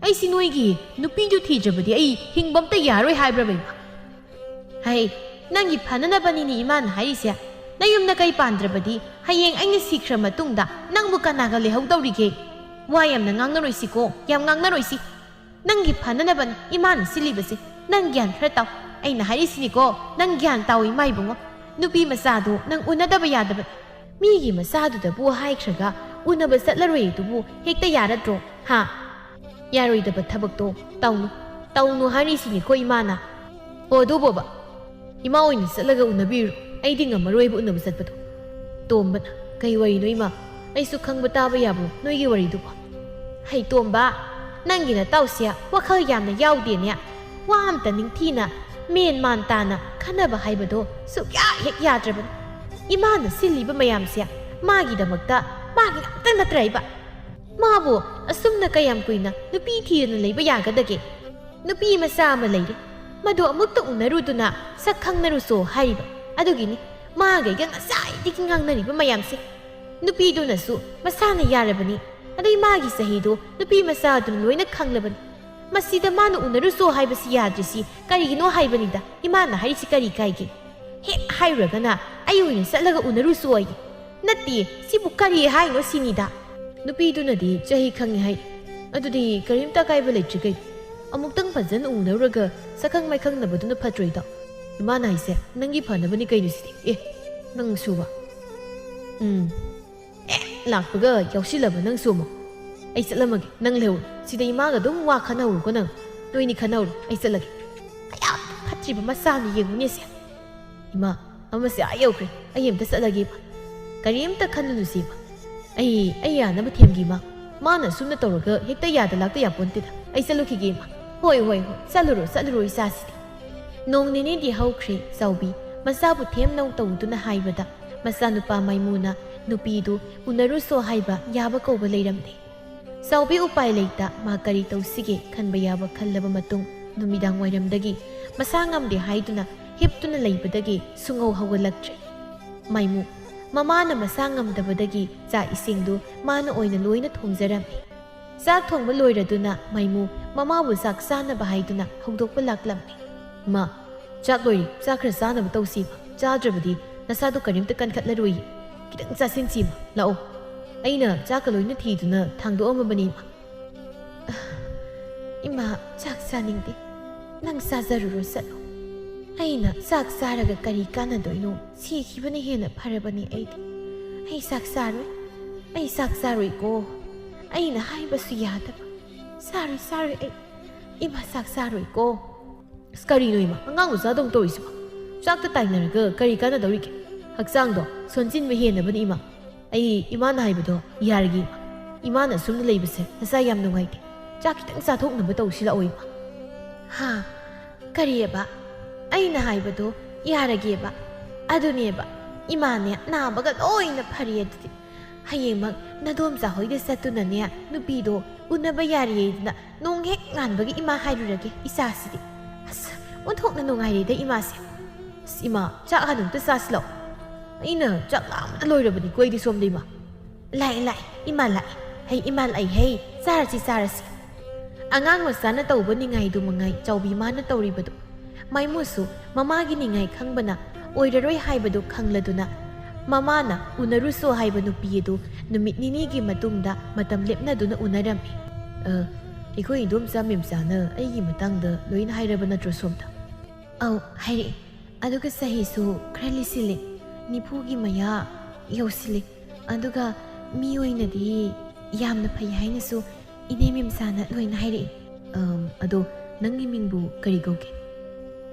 ꯑꯩꯁꯤ ꯅꯣꯏꯒꯤ ꯅꯨꯄꯤꯗꯨ ꯊꯤꯗ꯭ꯔꯕꯗꯤ ꯑꯩ ꯍꯤꯡꯕ ꯑꯝꯇ ꯌꯥꯔꯣꯏ ꯍꯥꯏꯕ꯭ꯔꯕ ꯏꯃꯥ? ꯍꯩ, ꯅꯪꯒꯤ ꯐꯅꯅꯕꯅꯤꯅꯦ ꯏꯃꯥꯅ ꯍꯥꯏꯔꯤꯁꯦ꯫ ꯅꯌꯨꯝ ꯅꯀꯩ ꯄꯥꯟꯗ꯭ꯔꯕꯗꯤ ꯍꯌꯦꯡ ꯑꯩꯅ ꯁꯤꯈ꯭ꯔ ꯃꯇꯨꯡꯗ ꯅꯪꯕꯨ ꯀꯅꯥꯒ ꯂꯩꯍꯧꯗꯧꯔꯤꯒꯦ? ꯋꯥ ꯌꯥꯝꯅ ꯉꯥꯡꯅꯔꯣꯏꯁꯤꯀꯣ, ꯌꯥꯝ ꯉꯥꯡꯅꯔꯣꯏꯁꯤ꯫ ꯅꯪꯒꯤ ꯐꯅꯅꯕꯅꯤ ꯏꯃꯥꯅ ꯁꯤꯜꯂꯤꯕꯁꯦ꯫ ꯅꯪ ꯒ꯭ꯌꯥꯟ ꯈꯔ ꯇꯥꯎ꯫ ꯑꯩꯅ ꯍꯥꯏꯔꯤꯁꯤꯅꯤꯀꯣ, ꯅꯪ ꯒ꯭ꯌꯥꯟ ꯇꯥꯎ ꯏꯃꯥ ꯏꯕꯨꯡꯉꯣ꯫ ꯅꯨꯄꯤ ꯃꯆꯥꯗꯨ ꯅꯪ ꯎꯅꯗꯕ ꯌꯥꯗꯕꯅꯤ꯫ ꯃꯤꯒꯤ ꯃꯆꯥꯗꯨꯗꯕꯨ ꯍꯥꯏꯈ꯭ꯔꯒ ꯎꯅꯕ ꯆꯠꯂꯔꯣꯏ ꯑꯗꯨꯕꯨ ꯍꯦꯛꯇ ꯌꯥꯔꯗ꯭ꯔꯣ? ꯍꯥ? ꯌꯥꯔꯣꯏꯗꯕ ꯊꯕꯛꯇꯣ ꯇꯧꯅꯨ, ꯇꯧꯅꯨ ꯍꯥꯏꯔꯤꯁꯤꯅꯤꯀꯣ ꯏꯃꯥꯅ꯫ ꯑꯣ ꯑꯗꯨꯕꯣꯕ, ꯏꯃꯥ ꯑꯣꯏꯅ ꯆꯠꯂꯒ ꯎꯅꯕꯤꯔꯨꯔꯣ, ꯑꯩꯗꯤ ꯉꯝꯃꯔꯣꯏꯕ ꯎꯅꯕ ꯆꯠꯄꯗꯣ꯫ ꯇꯣꯝꯕꯅ, ꯀꯩ ꯋꯥꯔꯤꯅꯣ ꯏꯃꯥ? ꯑꯩꯁꯨ ꯈꯪꯕ ꯇꯥꯕ ꯌꯥꯕ꯭ꯔꯣ ꯅꯣꯏꯒꯤ ꯋꯥꯔꯤꯗꯨꯕꯣ? ꯍꯩ ꯇꯣꯝꯕ, ꯅꯪꯒꯤ ꯅꯇꯥꯎꯁꯦ ꯋꯥꯈꯜ ꯌꯥꯝꯅ ꯌꯥꯎꯗꯦꯅꯦ꯫ ꯋꯥ ꯑꯝꯇ ꯅꯤꯡꯊꯤꯅ ꯃꯦꯟ ꯃꯥꯟ ꯇꯥꯅ ꯈꯟꯅꯕ ꯍꯥꯏꯕꯗꯣ ꯁꯨꯛꯌꯥ ꯍꯦꯛ ꯌꯥꯗ꯭ꯔꯕꯅꯤ꯫ ꯏꯃꯥꯅ ꯁꯤꯜꯂꯤꯕ ꯃꯌꯥꯝꯁꯦ ꯃꯥꯒꯤꯗꯃꯛꯇ, ꯃꯥꯒꯤ ꯉꯥꯛꯇ ꯅꯠꯇ꯭ꯔꯥ ꯏꯕ? ꯃꯥꯕꯨ ꯑꯁꯨꯝꯅ ꯀꯌꯥꯝ ꯀꯨꯏꯅ ꯅꯨꯄꯤ ꯊꯤꯗꯅ ꯂꯩꯕ ꯌꯥꯒꯗꯒꯦ? ꯅꯨꯄꯤ ꯃꯆꯥ ꯑꯃ ꯂꯩꯔꯦ, ꯃꯗꯨ ꯑꯃꯨꯛꯇ ꯎꯅꯔꯨꯗꯨꯅ ꯁꯛ ꯈꯪꯅꯔꯨꯆꯣ ꯍꯥꯏꯔꯤꯕ꯫ ꯑꯗꯨꯒꯤꯅꯤ ꯃꯥꯒ ꯑꯩꯒ ꯉꯁꯥꯏꯗꯒꯤ ꯉꯥꯡꯅꯔꯤꯕ ꯃꯌꯥꯝꯁꯦ꯫ ꯅꯨꯄꯤꯗꯨꯅꯁꯨ ꯃꯁꯥꯅ ꯌꯥꯔꯕꯅꯤ, ꯑꯗꯩ ꯃꯥꯒꯤ ꯆꯍꯤꯗꯣ ꯅꯨꯄꯤ ꯃꯆꯥꯗꯨꯅ ꯂꯣꯏꯅ ꯈꯪꯂꯕꯅꯤ꯫ ꯃꯁꯤꯗ ꯃꯥꯅ ꯎꯅꯔꯨꯆꯣ ꯍꯥꯏꯕꯁꯤ ꯌꯥꯗ꯭ꯔꯤꯁꯤ ꯀꯔꯤꯒꯤꯅꯣ ꯍꯥꯏꯕꯅꯤꯗ꯫ ꯏꯃꯥꯅ ꯍꯥꯏꯔꯤꯁꯤ ꯀꯔꯤ ꯀꯥꯏꯒꯦ? ꯍꯦꯛ ꯍꯥꯏꯔꯨꯔꯒꯅ ꯑꯩ ꯑꯣꯏꯅ ꯆꯠꯂꯒ ꯎꯅꯔꯨꯆꯣ ꯑꯩꯒꯤ꯫ "ꯅꯠꯇꯦ, ꯁꯤꯕꯨ ꯀꯔꯤ ꯍꯥꯏꯅꯣ ꯁꯤꯅꯤꯗ?" ꯅꯨꯄꯤꯗꯨꯅꯗꯤ ꯆꯍꯤ ꯈꯪꯉꯤ ꯍꯥꯏ꯫ "ꯑꯗꯨꯗꯤ ꯀꯔꯤꯝꯇ ꯑꯀꯥꯏꯕ ꯂꯩꯇ꯭ꯔꯤ ꯀꯩꯅꯣ? ꯑꯃꯨꯛꯇꯪ ꯐꯖꯅ ꯎꯅꯔꯨꯔꯒ ꯁꯛꯈꯪ ꯃꯥꯏꯈꯪꯅꯕꯗꯨꯅ ꯐꯠꯇ꯭ꯔꯣꯏꯗꯣ? ꯏꯃꯥꯅ ꯍꯥꯏꯁꯦ ꯅꯪꯒꯤ ꯐꯅꯕꯅꯤ ꯀꯩꯅꯣ ꯁꯤꯗꯤ꯫ ꯑꯦ, ꯅꯪꯁꯨꯕ꯫ ꯎꯝ꯫ ꯑꯦ, ꯂꯥꯛꯄꯒ ꯌꯥꯎꯁꯤꯜꯂꯕ ꯅꯪꯁꯨ ꯑꯃꯨꯛ꯫ ꯑꯩ ꯆꯠꯂꯝꯃꯒꯦ, ꯅꯪ ꯂꯩꯍꯧꯔꯣ꯫ ꯁꯤꯗ ꯏꯃꯥꯒ ꯑꯗꯨꯝ ꯋꯥ ꯈꯟꯅꯍꯧꯔꯣꯀꯣ ꯅꯪ꯫ ꯅꯣꯏꯅꯤ ꯈꯟꯅꯍꯧꯔꯣ, ꯑꯩ ꯆꯠꯂꯒꯦ꯫ ꯑꯌꯥ, ꯐꯠꯇ꯭ꯔꯤꯕ ꯃꯆꯥꯅꯤ ꯌꯦꯡꯉꯨꯅꯦꯁꯦ꯫ ꯏꯃꯥ, ꯑꯃꯁꯦ ꯑꯥ ꯌꯧꯈ꯭ꯔꯦ꯫ ꯑꯩ ꯑꯝꯇ ꯆꯠꯂꯒꯦ ꯏꯃꯥ꯫ ꯀꯔꯤꯝꯇ ꯈꯜꯂꯨꯅꯨꯁꯦ ꯏꯃꯥ꯫ ꯑꯩ, ꯑꯩ ꯌꯥꯅꯕ ꯊꯦꯝꯒꯦ ꯏꯃꯥ꯫ ꯃꯥꯅ ꯑꯁꯨꯝꯅ ꯇꯧꯔꯒ ꯍꯦꯛꯇ ꯌꯥꯗ ꯂꯥꯛꯇ ꯌꯥꯄꯣꯟꯇꯦꯗ꯫ ꯑꯩ ꯆꯠꯂꯨꯈꯤꯒꯦ ꯏꯃꯥ꯫ ꯍꯣꯏ, ꯍꯣꯏ, ꯍꯣꯏ꯫ ꯆꯠꯂꯨꯔꯣ, ꯆꯠꯂꯨꯔꯣ ꯏꯆꯥꯁꯤꯗꯤ꯫ ꯅꯣꯡ ꯅꯤꯅꯤꯗꯤ ꯍꯧꯈ꯭ꯔꯦ꯫ ꯆꯥꯎꯕꯤ ꯃꯆꯥꯕꯨ ꯊꯦꯝꯅꯧ ꯇꯧꯗꯨꯅ ꯍꯥꯏꯕꯗ ꯃꯆꯥꯅꯨꯄꯥ ꯃꯥꯏꯃꯨꯅ ꯅꯨꯄꯤꯗꯨ ꯎꯅꯔꯨꯁꯣ ꯍꯥꯏꯕ ꯌꯥꯕ ꯀꯧꯕ ꯂꯩꯔꯝꯗꯦ꯫ ꯆꯥꯎꯕꯤ ꯎꯄꯥꯏ ꯂꯩꯇ ꯃꯥ ꯀꯔꯤ ꯇꯧꯁꯤꯒꯦ ꯈꯟꯕ ꯌꯥꯕ ꯈꯜꯂꯕ ꯃꯇꯨꯡ ꯅꯨꯃꯤꯗꯥꯡ ꯋꯥꯏꯔꯝꯗꯒꯤ ꯃꯁꯥ ꯉꯝꯗꯦ ꯍꯥꯏꯗꯨꯅ ꯍꯤꯞꯇꯨꯅ ꯂꯩꯕꯗꯒꯤ ꯁꯨꯡꯍꯧ ꯍꯧꯒꯠꯂꯛꯇ꯭ꯔꯦ꯫ ꯃꯥꯏꯃꯨ ꯃꯃꯥꯅ ꯃꯁꯥ ꯉꯝꯗꯕꯗꯒꯤ ꯆꯥꯛ ꯏꯁꯤꯡꯗꯨ ꯃꯥꯅ ꯑꯣꯏꯅ ꯂꯣꯏꯅ ꯊꯣꯡꯖꯔꯝꯃꯤ꯫ ꯆꯥꯛ ꯊꯣꯡꯕ ꯂꯣꯏꯔꯗꯨꯅ ꯃꯥꯏꯃꯨ ꯃꯃꯥꯕꯨ ꯆꯥꯛ ꯆꯥꯅꯕ ꯍꯥꯏꯗꯨꯅ ꯍꯧꯗꯣꯛꯄ ꯂꯥꯛꯂꯝꯃꯤ꯫ "ꯏꯃꯥ, ꯆꯥꯛ ꯂꯣꯏꯔꯦ, ꯆꯥꯛ ꯈꯔ ꯆꯥꯅꯕ ꯇꯧꯁꯤ ꯏꯃꯥ꯫ ꯆꯥꯗ꯭ꯔꯕꯗꯤ ꯅꯁꯥꯗꯣ ꯀꯔꯤꯝꯇ ꯀꯟꯈꯠꯂꯔꯣꯏꯌꯦ꯫ ꯈꯤꯇꯪ ꯆꯥꯁꯤꯟꯁꯤ ꯏꯃꯥ, ꯂꯥꯛꯑꯣ꯫ ꯑꯩꯅ ꯆꯥꯛꯀ ꯂꯣꯏꯅ ꯊꯤꯗꯨꯅ ꯊꯥꯡꯗꯣꯛꯑꯝꯃꯕꯅꯤ ꯏꯃꯥ꯫" "ꯏꯃꯥ, ꯆꯥꯛ ꯆꯥꯅꯤꯡꯗꯦ꯫ ꯅꯪ ꯆꯥꯖꯔꯨꯔꯣ ꯆꯠꯂꯣ꯫ ꯑꯩꯅ ꯆꯥꯛ ꯆꯥꯔꯒ ꯀꯔꯤ ꯀꯥꯟꯅꯗꯣꯏꯅꯣ? ꯁꯤꯈꯤꯕꯅ ꯍꯦꯟꯅ ꯐꯔꯕꯅꯤ ꯑꯩꯗꯤ꯫ ꯑꯩ ꯆꯥꯛ ꯆꯥꯔꯣꯏ꯫ ꯑꯩ ꯆꯥꯛ ꯆꯥꯔꯣꯏꯀꯣ꯫ ꯑꯩꯅ ꯍꯥꯏꯕꯁꯨ ꯌꯥꯗꯕ꯫ ꯆꯥꯔꯣꯏ, ꯆꯥꯔꯣꯏ ꯑꯩ꯫ ꯏꯃꯥ, ꯆꯥꯛ ꯆꯥꯔꯣꯏꯀꯣ꯫" "ꯑꯁ, ꯀꯔꯤꯅꯣ ꯏꯃꯥ? ꯑꯉꯥꯡ ꯃꯆꯥꯗꯧꯅ ꯇꯧꯔꯤꯁꯤꯕꯣ? ꯆꯥꯛꯇ ꯇꯥꯏꯅꯔꯒ ꯀꯔꯤ ꯀꯥꯟꯅꯗꯧꯔꯤꯒꯦ? ꯍꯛꯆꯥꯡꯗꯣ ꯁꯣꯟꯖꯤꯟꯕ ꯍꯦꯟꯅꯕꯅꯤ ꯏꯃꯥ꯫ ꯑꯩ ꯏꯃꯥꯅ ꯍꯥꯏꯕꯗꯣ ꯌꯥꯔꯒꯦ ꯏꯃꯥ꯫ ꯏꯃꯥꯅ ꯑꯁꯨꯝꯅ ꯂꯩꯕꯁꯦ ꯅꯁꯥ ꯌꯥꯝ ꯅꯨꯡꯉꯥꯏꯇꯦ꯫ ꯆꯥꯛ ꯈꯤꯇꯪ ꯆꯥꯊꯣꯛꯅꯕ ꯇꯧꯁꯤ ꯂꯥꯛꯑꯣ ꯏꯃꯥ꯫" "ꯍꯥ? ꯀꯔꯤꯑꯕ? ꯑꯩꯅ ꯍꯥꯏꯕꯗꯣ ꯌꯥꯔꯒꯦꯕ? ꯑꯗꯨꯅꯦꯕ, ꯏꯃꯥꯅꯦ ꯅꯥꯕꯒ ꯂꯣꯏꯅ ꯐꯔꯦ ꯑꯗꯨꯗꯤ꯫ ꯍꯌꯦꯡꯃꯛ ꯅꯗꯣꯝꯆꯥ ꯍꯣꯏꯗ ꯆꯠꯇꯨꯅꯅꯦ ꯅꯨꯄꯤꯗꯣ ꯎꯅꯕ ꯌꯥꯔꯦꯗꯅ ꯅꯣꯡ ꯍꯦꯛ ꯉꯥꯟꯕꯒ ꯏꯃꯥ ꯍꯥꯏꯔꯨꯔꯒꯦ ꯏꯆꯥꯁꯤꯗꯤ꯫ ꯑꯁ, ꯑꯣꯟꯊꯣꯛꯅ ꯅꯨꯡꯉꯥꯏꯔꯦꯗ ꯏꯃꯥꯁꯦ꯫ ꯑꯁ, ꯏꯃꯥ, ꯆꯥꯛ ꯍꯥꯟꯅ ꯑꯝꯇ ꯆꯥꯁꯤ ꯂꯥꯛꯑꯣ꯫ ꯑꯩꯅ ꯆꯥꯛ ꯂꯥꯝꯕꯗ ꯂꯣꯏꯔꯕꯅꯤꯀꯣ ꯑꯩꯗꯤ ꯁꯣꯝꯗ ꯏꯃꯥ꯫ ꯂꯥꯛꯑꯦ, ꯂꯥꯛꯑꯦ, ꯏꯃꯥ ꯂꯥꯛꯑꯦ꯫ ꯍꯩ, ꯏꯃꯥ ꯂꯥꯛꯑꯦ, ꯍꯩ, ꯆꯥꯔꯁꯤ, ꯆꯥꯔꯁꯤ꯫" ꯑꯉꯥꯡ ꯃꯆꯥꯅ ꯇꯧꯕ ꯅꯤꯡꯉꯥꯏꯗꯨ ꯃꯉꯥꯏ ꯆꯥꯎꯕꯤ ꯃꯥꯅ ꯇꯧꯔꯤꯕꯗꯨ꯫ ꯃꯥꯏꯃꯨꯁꯨ ꯃꯃꯥꯒꯤ ꯅꯤꯡꯉꯥꯏ ꯈꯪꯕꯅ ꯑꯣꯏꯔꯔꯣꯏ ꯍꯥꯏꯕꯗꯨ ꯈꯪꯂꯗꯨꯅ ꯃꯃꯥꯅ ꯎꯅꯔꯨꯁꯣ ꯍꯥꯏꯕ ꯅꯨꯄꯤ ꯑꯗꯨ ꯅꯨꯃꯤꯠ ꯅꯤꯅꯤꯒꯤ ꯃꯇꯨꯡꯗ ꯃꯇꯝ ꯂꯦꯞꯅꯗꯨꯅ ꯎꯅꯔꯝꯃꯤ꯫ "ꯑ, ꯑꯩꯈꯣꯏ ꯏꯗꯣꯝꯆꯥ ꯃꯦꯝꯆꯥꯅ ꯑꯩꯒꯤ ꯃꯇꯥꯡꯗ ꯂꯣꯏꯅ ꯍꯥꯏꯔꯕ ꯅꯠꯇ꯭ꯔꯣ ꯁꯣꯝꯗ?" "ꯑꯧ, ꯍꯥꯏꯔꯛꯑꯦ꯫ ꯑꯗꯨꯒ ꯆꯍꯤꯁꯨ ꯈꯔ ꯂꯤꯁꯤꯜꯂꯦ, ꯅꯤꯐꯨꯒꯤ ꯃꯌꯥ ꯌꯧꯁꯤꯜꯂꯦ꯫ ꯑꯗꯨꯒ ꯃꯤ ꯑꯣꯏꯅꯗꯤ ꯌꯥꯝꯅ ꯐꯩ ꯍꯥꯏꯅꯁꯨ ꯏꯅꯦ ꯃꯦꯝꯆꯥꯅ ꯂꯣꯏꯅ ꯍꯥꯏꯔꯛꯑꯦ꯫" "ꯑꯝ, ꯑꯗꯣ ꯅꯪꯒꯤ ꯃꯤꯡꯕꯨ ꯀꯔꯤ ꯀꯧꯒꯦ?"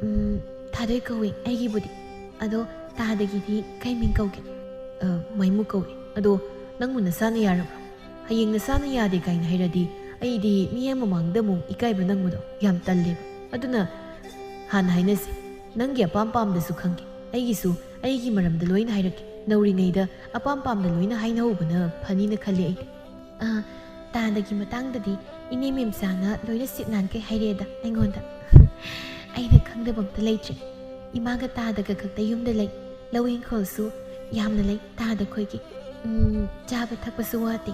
"ꯎꯝ, ꯊꯥꯗꯣꯏ ꯀꯧꯏ ꯑꯩꯒꯤꯕꯨꯗꯤ꯫ ꯑꯗꯣ ꯇꯥꯗꯒꯤꯗꯤ ꯀꯩ ꯃꯤꯡ ꯀꯧꯒꯦ?" "ꯑ, ꯃꯥꯏꯃꯨ ꯀꯧꯏ꯫ ꯑꯗꯣ ꯅꯪꯕꯨ ꯅꯁꯥꯅ ꯌꯥꯔꯕ꯭ꯔꯣ? ꯍꯌꯦꯡ ꯅꯁꯥꯅ ꯌꯥꯗꯦ ꯀꯥꯏꯅ ꯍꯥꯏꯔꯗꯤ ꯑꯩꯗꯤ ꯃꯤꯌꯥꯝ ꯃꯃꯥꯡꯗ ꯑꯃꯨꯛ ꯏꯀꯥꯏꯕ ꯅꯪꯕꯗꯣ ꯌꯥꯝ ꯇꯜꯂꯦꯕ꯫ ꯑꯗꯨꯅ ꯍꯥꯟꯅ ꯍꯥꯏꯅꯁꯤ꯫ ꯅꯪꯒꯤ ꯑꯄꯥꯝ ꯄꯥꯝꯗꯁꯨ ꯈꯪꯒꯦ꯫ ꯑꯩꯒꯤꯁꯨ ꯑꯩꯒꯤ ꯃꯔꯝꯗ ꯂꯣꯏꯅ ꯍꯥꯏꯔꯛꯀꯦ꯫ ꯅꯧꯔꯤꯉꯩꯗ ꯑꯄꯥꯝ ꯄꯥꯝꯗ ꯂꯣꯏꯅ ꯍꯥꯏꯅꯍꯧꯕꯅ ꯐꯅꯤꯅ ꯈꯜꯂꯦ ꯑꯩꯗꯤ꯫" "ꯑ, ꯇꯥꯗꯒꯤ ꯃꯇꯥꯡꯗꯗꯤ ꯏꯅꯦ ꯃꯦꯝꯆꯥꯅ ꯂꯣꯏꯅ ꯁꯤꯠ ꯅꯥꯟꯈꯩ ꯍꯥꯏꯔꯛꯑꯦꯗ ꯑꯩꯉꯣꯟꯗ꯫ ꯑꯩꯅ ꯈꯪꯗꯕ ꯑꯝꯇ ꯂꯩꯇ꯭ꯔꯦ꯫ ꯏꯃꯥꯒ ꯇꯥꯗꯒ ꯈꯛꯇ ꯌꯨꯝꯗ ꯂꯩ꯫ ꯂꯧ ꯏꯪꯈꯣꯜꯁꯨ ꯌꯥꯝꯅ ꯂꯩ ꯇꯥꯗ ꯈꯣꯏꯒꯤ꯫ ꯎꯝ, ꯆꯥꯕ ꯊꯛꯄꯁꯨ ꯋꯥꯠꯇꯦ꯫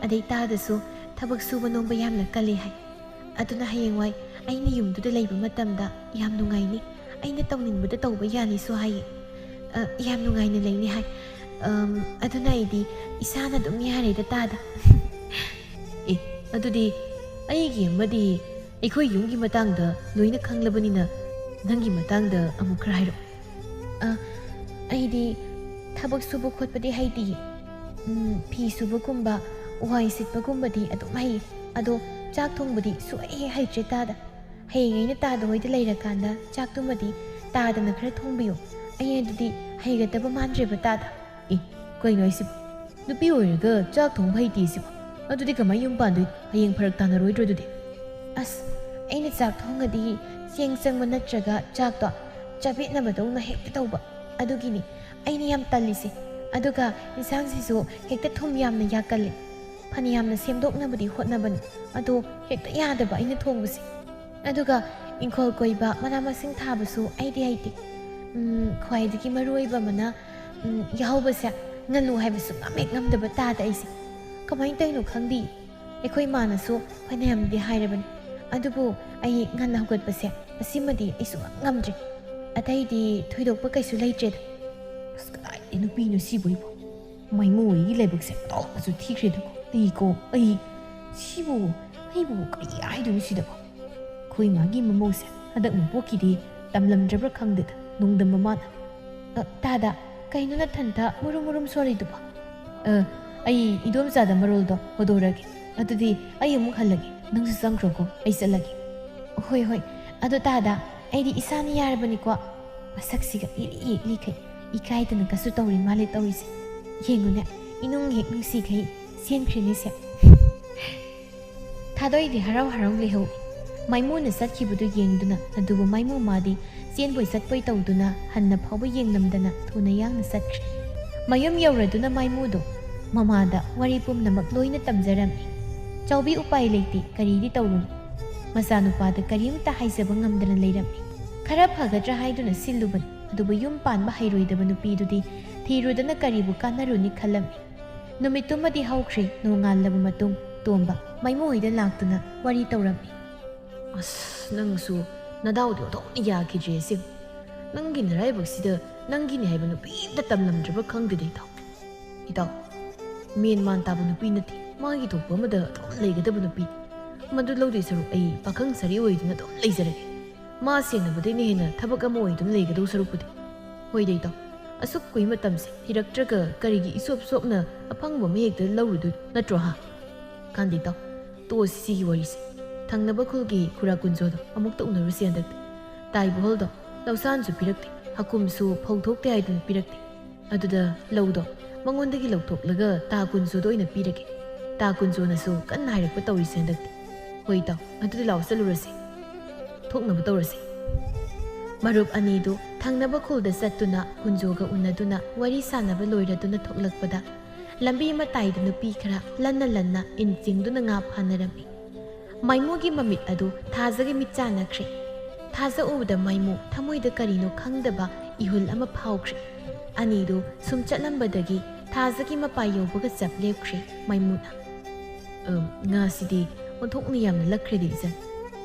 ꯑꯗꯩ ꯇꯥꯗꯁꯨ ꯊꯕꯛ ꯁꯨꯕ ꯅꯣꯝꯕ ꯌꯥꯝꯅ ꯀꯜꯂꯤ ꯍꯥꯏ꯫ ꯑꯗꯨꯅ ꯍꯌꯦꯡꯋꯥꯏ ꯑꯩꯅ ꯌꯨꯝꯗꯨꯗ ꯂꯩꯕ ꯃꯇꯝꯗ ꯌꯥꯝ ꯅꯨꯡꯉꯥꯏꯅꯤ꯫ ꯑꯩꯅ ꯇꯧꯅꯤꯡꯕꯗ ꯇꯧꯕ ꯌꯥꯅꯤꯁꯨ ꯍꯥꯏꯌꯦ꯫ ꯑ, ꯌꯥꯝ ꯅꯨꯡꯉꯥꯏꯅ ꯂꯩꯅꯤ ꯍꯥꯏ꯫ ꯑꯝ, ꯑꯗꯨꯅ ꯑꯩꯗꯤ ꯏꯁꯥꯅ ꯑꯗꯨꯝ ꯌꯥꯔꯦꯗ ꯇꯥꯗ꯫" "ꯑꯦ, ꯑꯗꯨꯗꯤ ꯑꯩꯒꯤ ꯑꯃꯗꯤ ꯑꯩꯈꯣꯏ ꯌꯨꯝꯒꯤ ꯃꯇꯥꯡꯗ ꯂꯣꯏꯅ ꯈꯪꯂꯕꯅꯤꯅ ꯅꯪꯒꯤ ꯃꯇꯥꯡꯗ ꯑꯃꯨꯛ ꯈꯔ ꯍꯥꯏꯔꯛꯑꯣ꯫" "ꯑ, ꯑꯩꯗꯤ ꯊꯕꯛ ꯁꯨꯕ ꯈꯣꯠꯄꯗꯤ ꯍꯩꯇꯤꯌꯦ꯫ ꯎꯝ, ꯐꯤ ꯁꯨꯕꯒꯨꯝꯕ, ꯋꯥꯏ ꯁꯤꯠꯄꯒꯨꯝꯕꯗꯤ ꯑꯗꯨꯝ ꯍꯩꯌꯦ꯫ ꯑꯗꯣ ꯆꯥꯛ ꯊꯣꯡꯕꯗꯤ ꯁꯨꯡꯍꯩ ꯍꯦꯛ ꯍꯩꯇ꯭ꯔꯦ ꯇꯥꯗ꯫ ꯍꯌꯦꯡ ꯑꯩꯅ ꯇꯥꯗ ꯍꯣꯏꯗ ꯂꯩꯔꯀꯥꯟꯗ ꯆꯥꯛꯇꯨꯃꯗꯤ ꯇꯥꯗꯅ ꯈꯔ ꯊꯣꯡꯕꯤꯌꯨ꯫ ꯑꯩ ꯑꯗꯨꯗꯤ ꯍꯩꯒꯗꯕ ꯃꯥꯟꯗ꯭ꯔꯦꯕ ꯇꯥꯗ꯫" "ꯑꯦ, ꯀꯩꯅꯣ ꯍꯥꯏꯁꯤꯕꯣ? ꯅꯨꯄꯤ ꯑꯣꯏꯔꯒ ꯆꯥꯛ ꯊꯣꯡꯕ ꯍꯩꯇꯦ ꯁꯤꯕꯣ? ꯑꯗꯨꯗꯤ ꯀꯃꯥꯏ ꯌꯨꯝ ꯄꯥꯟꯗꯣꯏꯅꯣ? ꯍꯌꯦꯡ ꯐꯔꯛ ꯇꯥꯅꯔꯣꯏꯗ꯭ꯔꯣ ꯑꯗꯨꯗꯤ?" "ꯑꯁ, ꯑꯩꯅ ꯆꯥꯛ ꯊꯣꯡꯉꯗꯤ ꯆꯦꯡ ꯆꯪꯕ ꯅꯠꯇ꯭ꯔꯒ ꯆꯥꯛꯇꯣ ꯆꯥꯕꯦꯠꯅꯕꯗꯧꯅ ꯍꯦꯛꯇ ꯇꯧꯕ꯫ ꯑꯗꯨꯒꯤꯅꯤ ꯑꯩꯅ ꯌꯥꯝ ꯇꯜꯂꯤꯁꯦ꯫ ꯑꯗꯨꯒ ꯏꯟꯁꯥꯡꯁꯤꯁꯨ ꯍꯦꯛꯇ ꯊꯨꯝ ꯌꯥꯝꯅ ꯌꯥꯛꯀꯜꯂꯦ꯫ ꯐꯅꯌꯥꯝꯅ ꯁꯦꯝꯗꯣꯛꯅꯕꯗꯤ ꯍꯣꯠꯅꯕꯅꯤ, ꯑꯗꯣ ꯍꯦꯛꯇ ꯌꯥꯗꯕ ꯑꯩꯅ ꯊꯣꯡꯕꯁꯦ꯫ ꯑꯗꯨꯒ ꯏꯪꯈꯣꯜ ꯀꯣꯏꯕ, ꯃꯅꯥ ꯃꯁꯤꯡ ꯊꯥꯕꯁꯨ ꯑꯩꯗꯤ ꯍꯩꯇꯦ꯫ ꯎꯝ, ꯈ꯭ꯋꯥꯏꯗꯒꯤ ꯃꯔꯨ ꯑꯣꯏꯕ ꯑꯃꯅ, ꯎꯝ, ꯌꯥꯍꯧꯕꯁꯦ ꯉꯜꯂꯨ ꯍꯥꯏꯕ ꯁꯨꯡꯉꯝ ꯍꯦꯛ ꯉꯝꯗꯕ ꯇꯥꯗ ꯑꯩꯁꯦ꯫ ꯀꯃꯥꯏꯅ ꯇꯧꯔꯤꯅꯣ ꯈꯪꯗꯦ꯫ ꯑꯩꯈꯣꯏ ꯃꯥꯅꯁꯨ ꯐꯅꯌꯥꯝꯗꯤ ꯍꯥꯏꯔꯕꯅꯤ, ꯑꯗꯨꯕꯨ ꯑꯩ ꯉꯟꯅ ꯍꯧꯒꯠꯄꯁꯦ, ꯑꯁꯤꯃꯗꯤ ꯑꯩ ꯁꯨꯡꯉꯝ ꯉꯝꯗ꯭ꯔꯦ꯫ ꯑꯇꯩꯗꯤ ꯊꯣꯏꯗꯣꯛꯄ ꯀꯩꯁꯨ ꯂꯩꯇ꯭ꯔꯦꯗ꯫" "ꯑꯁ, ꯀꯗꯥꯏꯗꯒꯤ ꯅꯨꯄꯤꯅꯣ ꯁꯤꯕꯨ ꯑꯩꯕꯨ? ꯃꯥꯏꯃꯨ ꯑꯩꯒꯤ ꯂꯥꯏꯕꯛꯁꯦ ꯑꯣꯟꯊꯣꯛꯅꯁꯨ ꯊꯤꯈ꯭ꯔꯦꯗꯀꯣ꯫ ꯑꯩꯀꯣ, ꯑꯩ, ꯁꯤꯕꯨ, ꯑꯩꯕꯨ ꯀꯔꯤ ꯍꯥꯏꯗꯣꯏꯅꯣ ꯁꯤꯗꯕꯣ? ꯑꯩꯈꯣꯏ ꯃꯥꯒꯤ ꯃꯃꯧꯁꯦ ꯍꯟꯗꯛ ꯃꯄꯣꯛꯀꯤꯗꯤ ꯇꯝꯂꯝꯗ꯭ꯔꯕ꯭ꯔꯥ ꯈꯪꯗꯦꯗ, ꯅꯣꯡꯗꯝꯕ ꯃꯥꯅ꯫ ꯑ, ꯇꯥꯗ, ꯀꯩꯅꯣ ꯅꯊꯟꯇ ꯃꯨꯔꯨꯝ ꯃꯨꯔꯨꯝ ꯁꯣꯜꯂꯤꯗꯨꯕꯣ? ꯑ, ꯑꯩ ꯏꯗꯣꯝꯆꯥꯗ ꯃꯔꯣꯜꯗꯣ ꯍꯣꯗꯣꯔꯒꯦ꯫ ꯑꯗꯨꯗꯤ ꯑꯩ ꯑꯃꯨꯛ ꯍꯜꯂꯒꯦ, ꯅꯪꯁꯨ ꯆꯪꯈ꯭ꯔꯣꯀꯣ, ꯑꯩ ꯆꯠꯂꯒꯦ꯫ ꯍꯣꯏ, ꯍꯣꯏ꯫ ꯑꯗꯣ ꯇꯥꯗ, ꯑꯩꯗꯤ ꯏꯁꯥꯅ ꯌꯥꯔꯕꯅꯤꯀꯣ꯫ ꯃꯁꯛꯁꯤꯒ ꯏꯔꯤ ꯏꯛꯂꯤꯈꯩ ꯏꯀꯥꯏꯗꯅ ꯀꯁꯨ ꯇꯧꯔꯤ ꯃꯥꯜꯂꯦ ꯇꯧꯔꯤꯁꯦ꯫ ꯌꯦꯡꯉꯨꯅꯦ, ꯏꯅꯨꯡ ꯍꯦꯛ ꯅꯨꯡꯁꯤꯈꯩ ꯆꯦꯟꯈ꯭ꯔꯦꯅꯦꯁꯦ꯫ ꯊꯥꯗꯣꯏꯗꯤ ꯍꯔꯥꯎ ꯍꯔꯥꯎ ꯂꯩꯍꯧꯏ꯫ ꯃꯥꯏꯃꯨꯅ ꯆꯠꯈꯤꯕꯗꯨ ꯌꯦꯡꯗꯨꯅ, ꯑꯗꯨꯕꯨ ꯃꯥꯏꯃꯨ ꯃꯥꯗꯤ ꯆꯦꯟꯕꯣꯏ ꯆꯠꯄꯣꯏ ꯇꯧꯗꯨꯅ ꯍꯟꯅ ꯐꯥꯎꯕ ꯌꯦꯡꯂꯝꯗꯅ ꯊꯨꯅ ꯌꯥꯡꯅ ꯆꯠꯈ꯭ꯔꯦ꯫ ꯃꯌꯨꯝ ꯌꯧꯔꯗꯨꯅ ꯃꯥꯏꯃꯨꯗꯨ ꯃꯃꯥꯗ ꯋꯥꯔꯤ ꯄꯨꯝꯅꯃꯛ ꯂꯣꯏꯅ ꯇꯝꯖꯔꯝꯃꯤ꯫ ꯆꯥꯎꯕꯤ ꯎꯄꯥꯏ ꯂꯩꯇꯦ, ꯀꯔꯤꯗꯤ ꯇꯧꯔꯨꯅꯤ? ꯃꯆꯥꯅꯨꯄꯥꯗ ꯀꯔꯤꯝꯇ ꯍꯥꯏꯖꯕ ꯉꯝꯗꯅ ꯂꯩꯔꯝꯃꯤ꯫ ꯈꯔ ꯐꯒꯗ꯭ꯔꯥ ꯍꯥꯏꯗꯨꯅ ꯁꯤꯜꯂꯨꯕꯅꯤ, ꯑꯗꯨꯕꯨ ꯌꯨꯝ ꯄꯥꯟꯕ ꯍꯩꯔꯣꯏꯗꯕ ꯅꯨꯄꯤꯗꯨꯗꯤ ꯊꯤꯔꯨꯗꯅ ꯀꯔꯤꯕꯨ ꯀꯥꯟꯅꯔꯨꯅꯤ ꯈꯜꯂꯝꯃꯤ꯫ ꯅꯨꯃꯤꯠꯇꯨꯃꯗꯤ ꯍꯧꯈ꯭ꯔꯦ꯫ ꯅꯣꯡꯉꯥꯜꯂꯕ ꯃꯇꯨꯡ ꯇꯣꯝꯕ ꯃꯥꯏꯃꯨ ꯍꯣꯏꯗ ꯂꯥꯛꯇꯨꯅ ꯋꯥꯔꯤ ꯇꯧꯔꯝꯃꯤ꯫ "ꯑꯁ, ꯅꯪꯁꯨ ꯅꯗꯥꯎꯗꯤ ꯑꯣꯟꯊꯣꯛꯅ ꯌꯥꯈꯤꯗ꯭ꯔꯦ ꯑꯁꯦꯡꯕ꯫ ꯅꯪꯒꯤ ꯅꯔꯥꯏꯕꯛꯁꯤꯗ ꯅꯪꯒꯤꯅꯤ ꯍꯥꯏꯕ ꯅꯨꯄꯤ ꯑꯝꯇ ꯇꯝꯂꯝꯗ꯭ꯔꯕ ꯈꯪꯗꯦꯗ ꯏꯇꯥꯎ꯫ ꯏꯇꯥꯎ, ꯃꯦꯟ ꯃꯥꯟ ꯇꯥꯕ ꯅꯨꯄꯤ ꯅꯠꯇꯦ꯫ ꯃꯥꯒꯤ ꯊꯣꯛꯄ ꯑꯃꯗ ꯑꯗꯨꯝ ꯂꯩꯒꯗꯕ ꯅꯨꯄꯤ꯫ ꯃꯗꯨ ꯂꯧꯗꯣꯏ ꯁꯔꯨꯛ ꯑꯩ ꯄꯥꯈꯪ ꯁꯥꯔꯤ ꯑꯣꯏꯗꯨꯅ ꯑꯗꯨꯝ ꯂꯩꯖꯔꯒꯦ꯫ ꯃꯥ ꯁꯦꯟꯅꯕꯗꯩꯅ ꯍꯦꯟꯅ ꯊꯕꯛ ꯑꯃ ꯑꯣꯏꯗꯨꯅ ꯂꯩꯒꯗꯧ ꯁꯔꯨꯛꯄꯨꯗꯤ꯫ ꯍꯣꯏꯗ ꯏꯇꯥꯎ, ꯑꯁꯨꯛ ꯀꯨꯏ ꯃꯇꯝꯁꯦ ꯊꯤꯔꯛꯇ꯭ꯔꯒ ꯀꯔꯤꯒꯤ ꯏꯁꯣꯞ ꯁꯣꯞꯅ ꯑꯐꯪꯕ ꯑꯃ ꯍꯦꯛꯇ ꯂꯧꯔꯨꯗꯣꯏ ꯅꯠꯇ꯭ꯔꯣ ꯍꯥ?" "ꯀꯥꯟꯗꯦ ꯏꯇꯥꯎ, ꯇꯣꯛꯑꯁꯤ ꯁꯤꯒꯤ ꯋꯥꯔꯤꯁꯦ꯫ ꯊꯪꯅꯕ ꯈꯨꯜꯒꯤ ꯈꯨꯔꯥ ꯀꯨꯟꯖꯣꯗꯣ ꯑꯃꯨꯛꯇ ꯎꯅꯔꯨꯁꯤ ꯍꯟꯗꯛꯇꯤ꯫ ꯇꯥꯏꯕꯣꯍꯜꯗꯣ ꯂꯧꯁꯥꯟꯁꯨ ꯄꯤꯔꯛꯇꯦ, ꯍꯀꯨꯝꯁꯨ ꯐꯧ ꯊꯣꯛꯇꯦ ꯍꯥꯏꯗꯨꯅ ꯄꯤꯔꯛꯇꯦ꯫ ꯑꯗꯨꯗ ꯂꯧꯗꯣ ꯃꯉꯣꯟꯗꯒꯤ ꯂꯧꯊꯣꯛꯂꯒ ꯇꯥ ꯀꯨꯟꯖꯣꯗ ꯑꯣꯏꯅ ꯄꯤꯔꯒꯦ꯫ ꯇꯥ ꯀꯨꯟꯖꯣꯅꯁꯨ ꯀꯟꯅ ꯍꯥꯏꯔꯛꯄ ꯇꯧꯔꯤꯁꯦ ꯍꯟꯗꯛꯇꯤ꯫ ꯍꯣꯏ ꯏꯇꯥꯎ, ꯑꯗꯨꯗꯤ ꯂꯥꯛꯑꯣ ꯆꯠꯂꯨꯔꯁꯤ꯫ ꯊꯣꯛꯅꯕ ꯇꯧꯔꯁꯤ꯫" ꯃꯔꯨꯞ ꯑꯅꯤꯗꯨ ꯊꯪꯅꯕ ꯈꯨꯜꯗ ꯆꯠꯇꯨꯅ ꯀꯨꯟꯖꯣꯒ ꯎꯅꯗꯨꯅ ꯋꯥꯔꯤ ꯁꯥꯟꯅꯕ ꯂꯣꯏꯔꯗꯨꯅ ꯊꯣꯛꯂꯛꯄꯗ, ꯂꯝꯕꯤ ꯃꯇꯥꯏꯗ ꯅꯨꯄꯤ ꯈꯔ ꯂꯟꯅ ꯂꯟꯅ ꯏꯟ ꯆꯤꯡꯗꯨꯅ ꯉꯥ ꯐꯥꯅꯔꯝꯃꯤ꯫ ꯃꯥꯏꯃꯨꯒꯤ ꯃꯃꯤꯠ ꯑꯗꯨ ꯊꯥꯖꯒ ꯃꯤꯠ ꯆꯥꯟꯅꯈ꯭ꯔꯦ꯫ ꯊꯥꯖ ꯎꯕꯗ ꯃꯥꯏꯃꯨ ꯊꯃꯣꯏꯗ ꯀꯔꯤꯅꯣ ꯈꯪꯗꯕ ꯏꯍꯨꯜ ꯑꯃ ꯐꯥꯎꯈ꯭ꯔꯦ꯫ ꯑꯅꯤꯗꯨ ꯁꯨꯝ ꯆꯠꯂꯝꯕꯗꯒꯤ ꯊꯥꯖꯒꯤ ꯃꯄꯥ ꯌꯧꯕꯒ ꯆꯞ ꯂꯦꯞꯈ꯭ꯔꯦ ꯃꯥꯏꯃꯨꯅ꯫ "ꯑꯝ, ꯉꯥꯁꯤꯗꯤ ꯑꯣꯟꯊꯣꯛꯅ ꯌꯥꯝꯅ ꯂꯛꯈ꯭ꯔꯦꯗ ꯏꯆꯟ꯫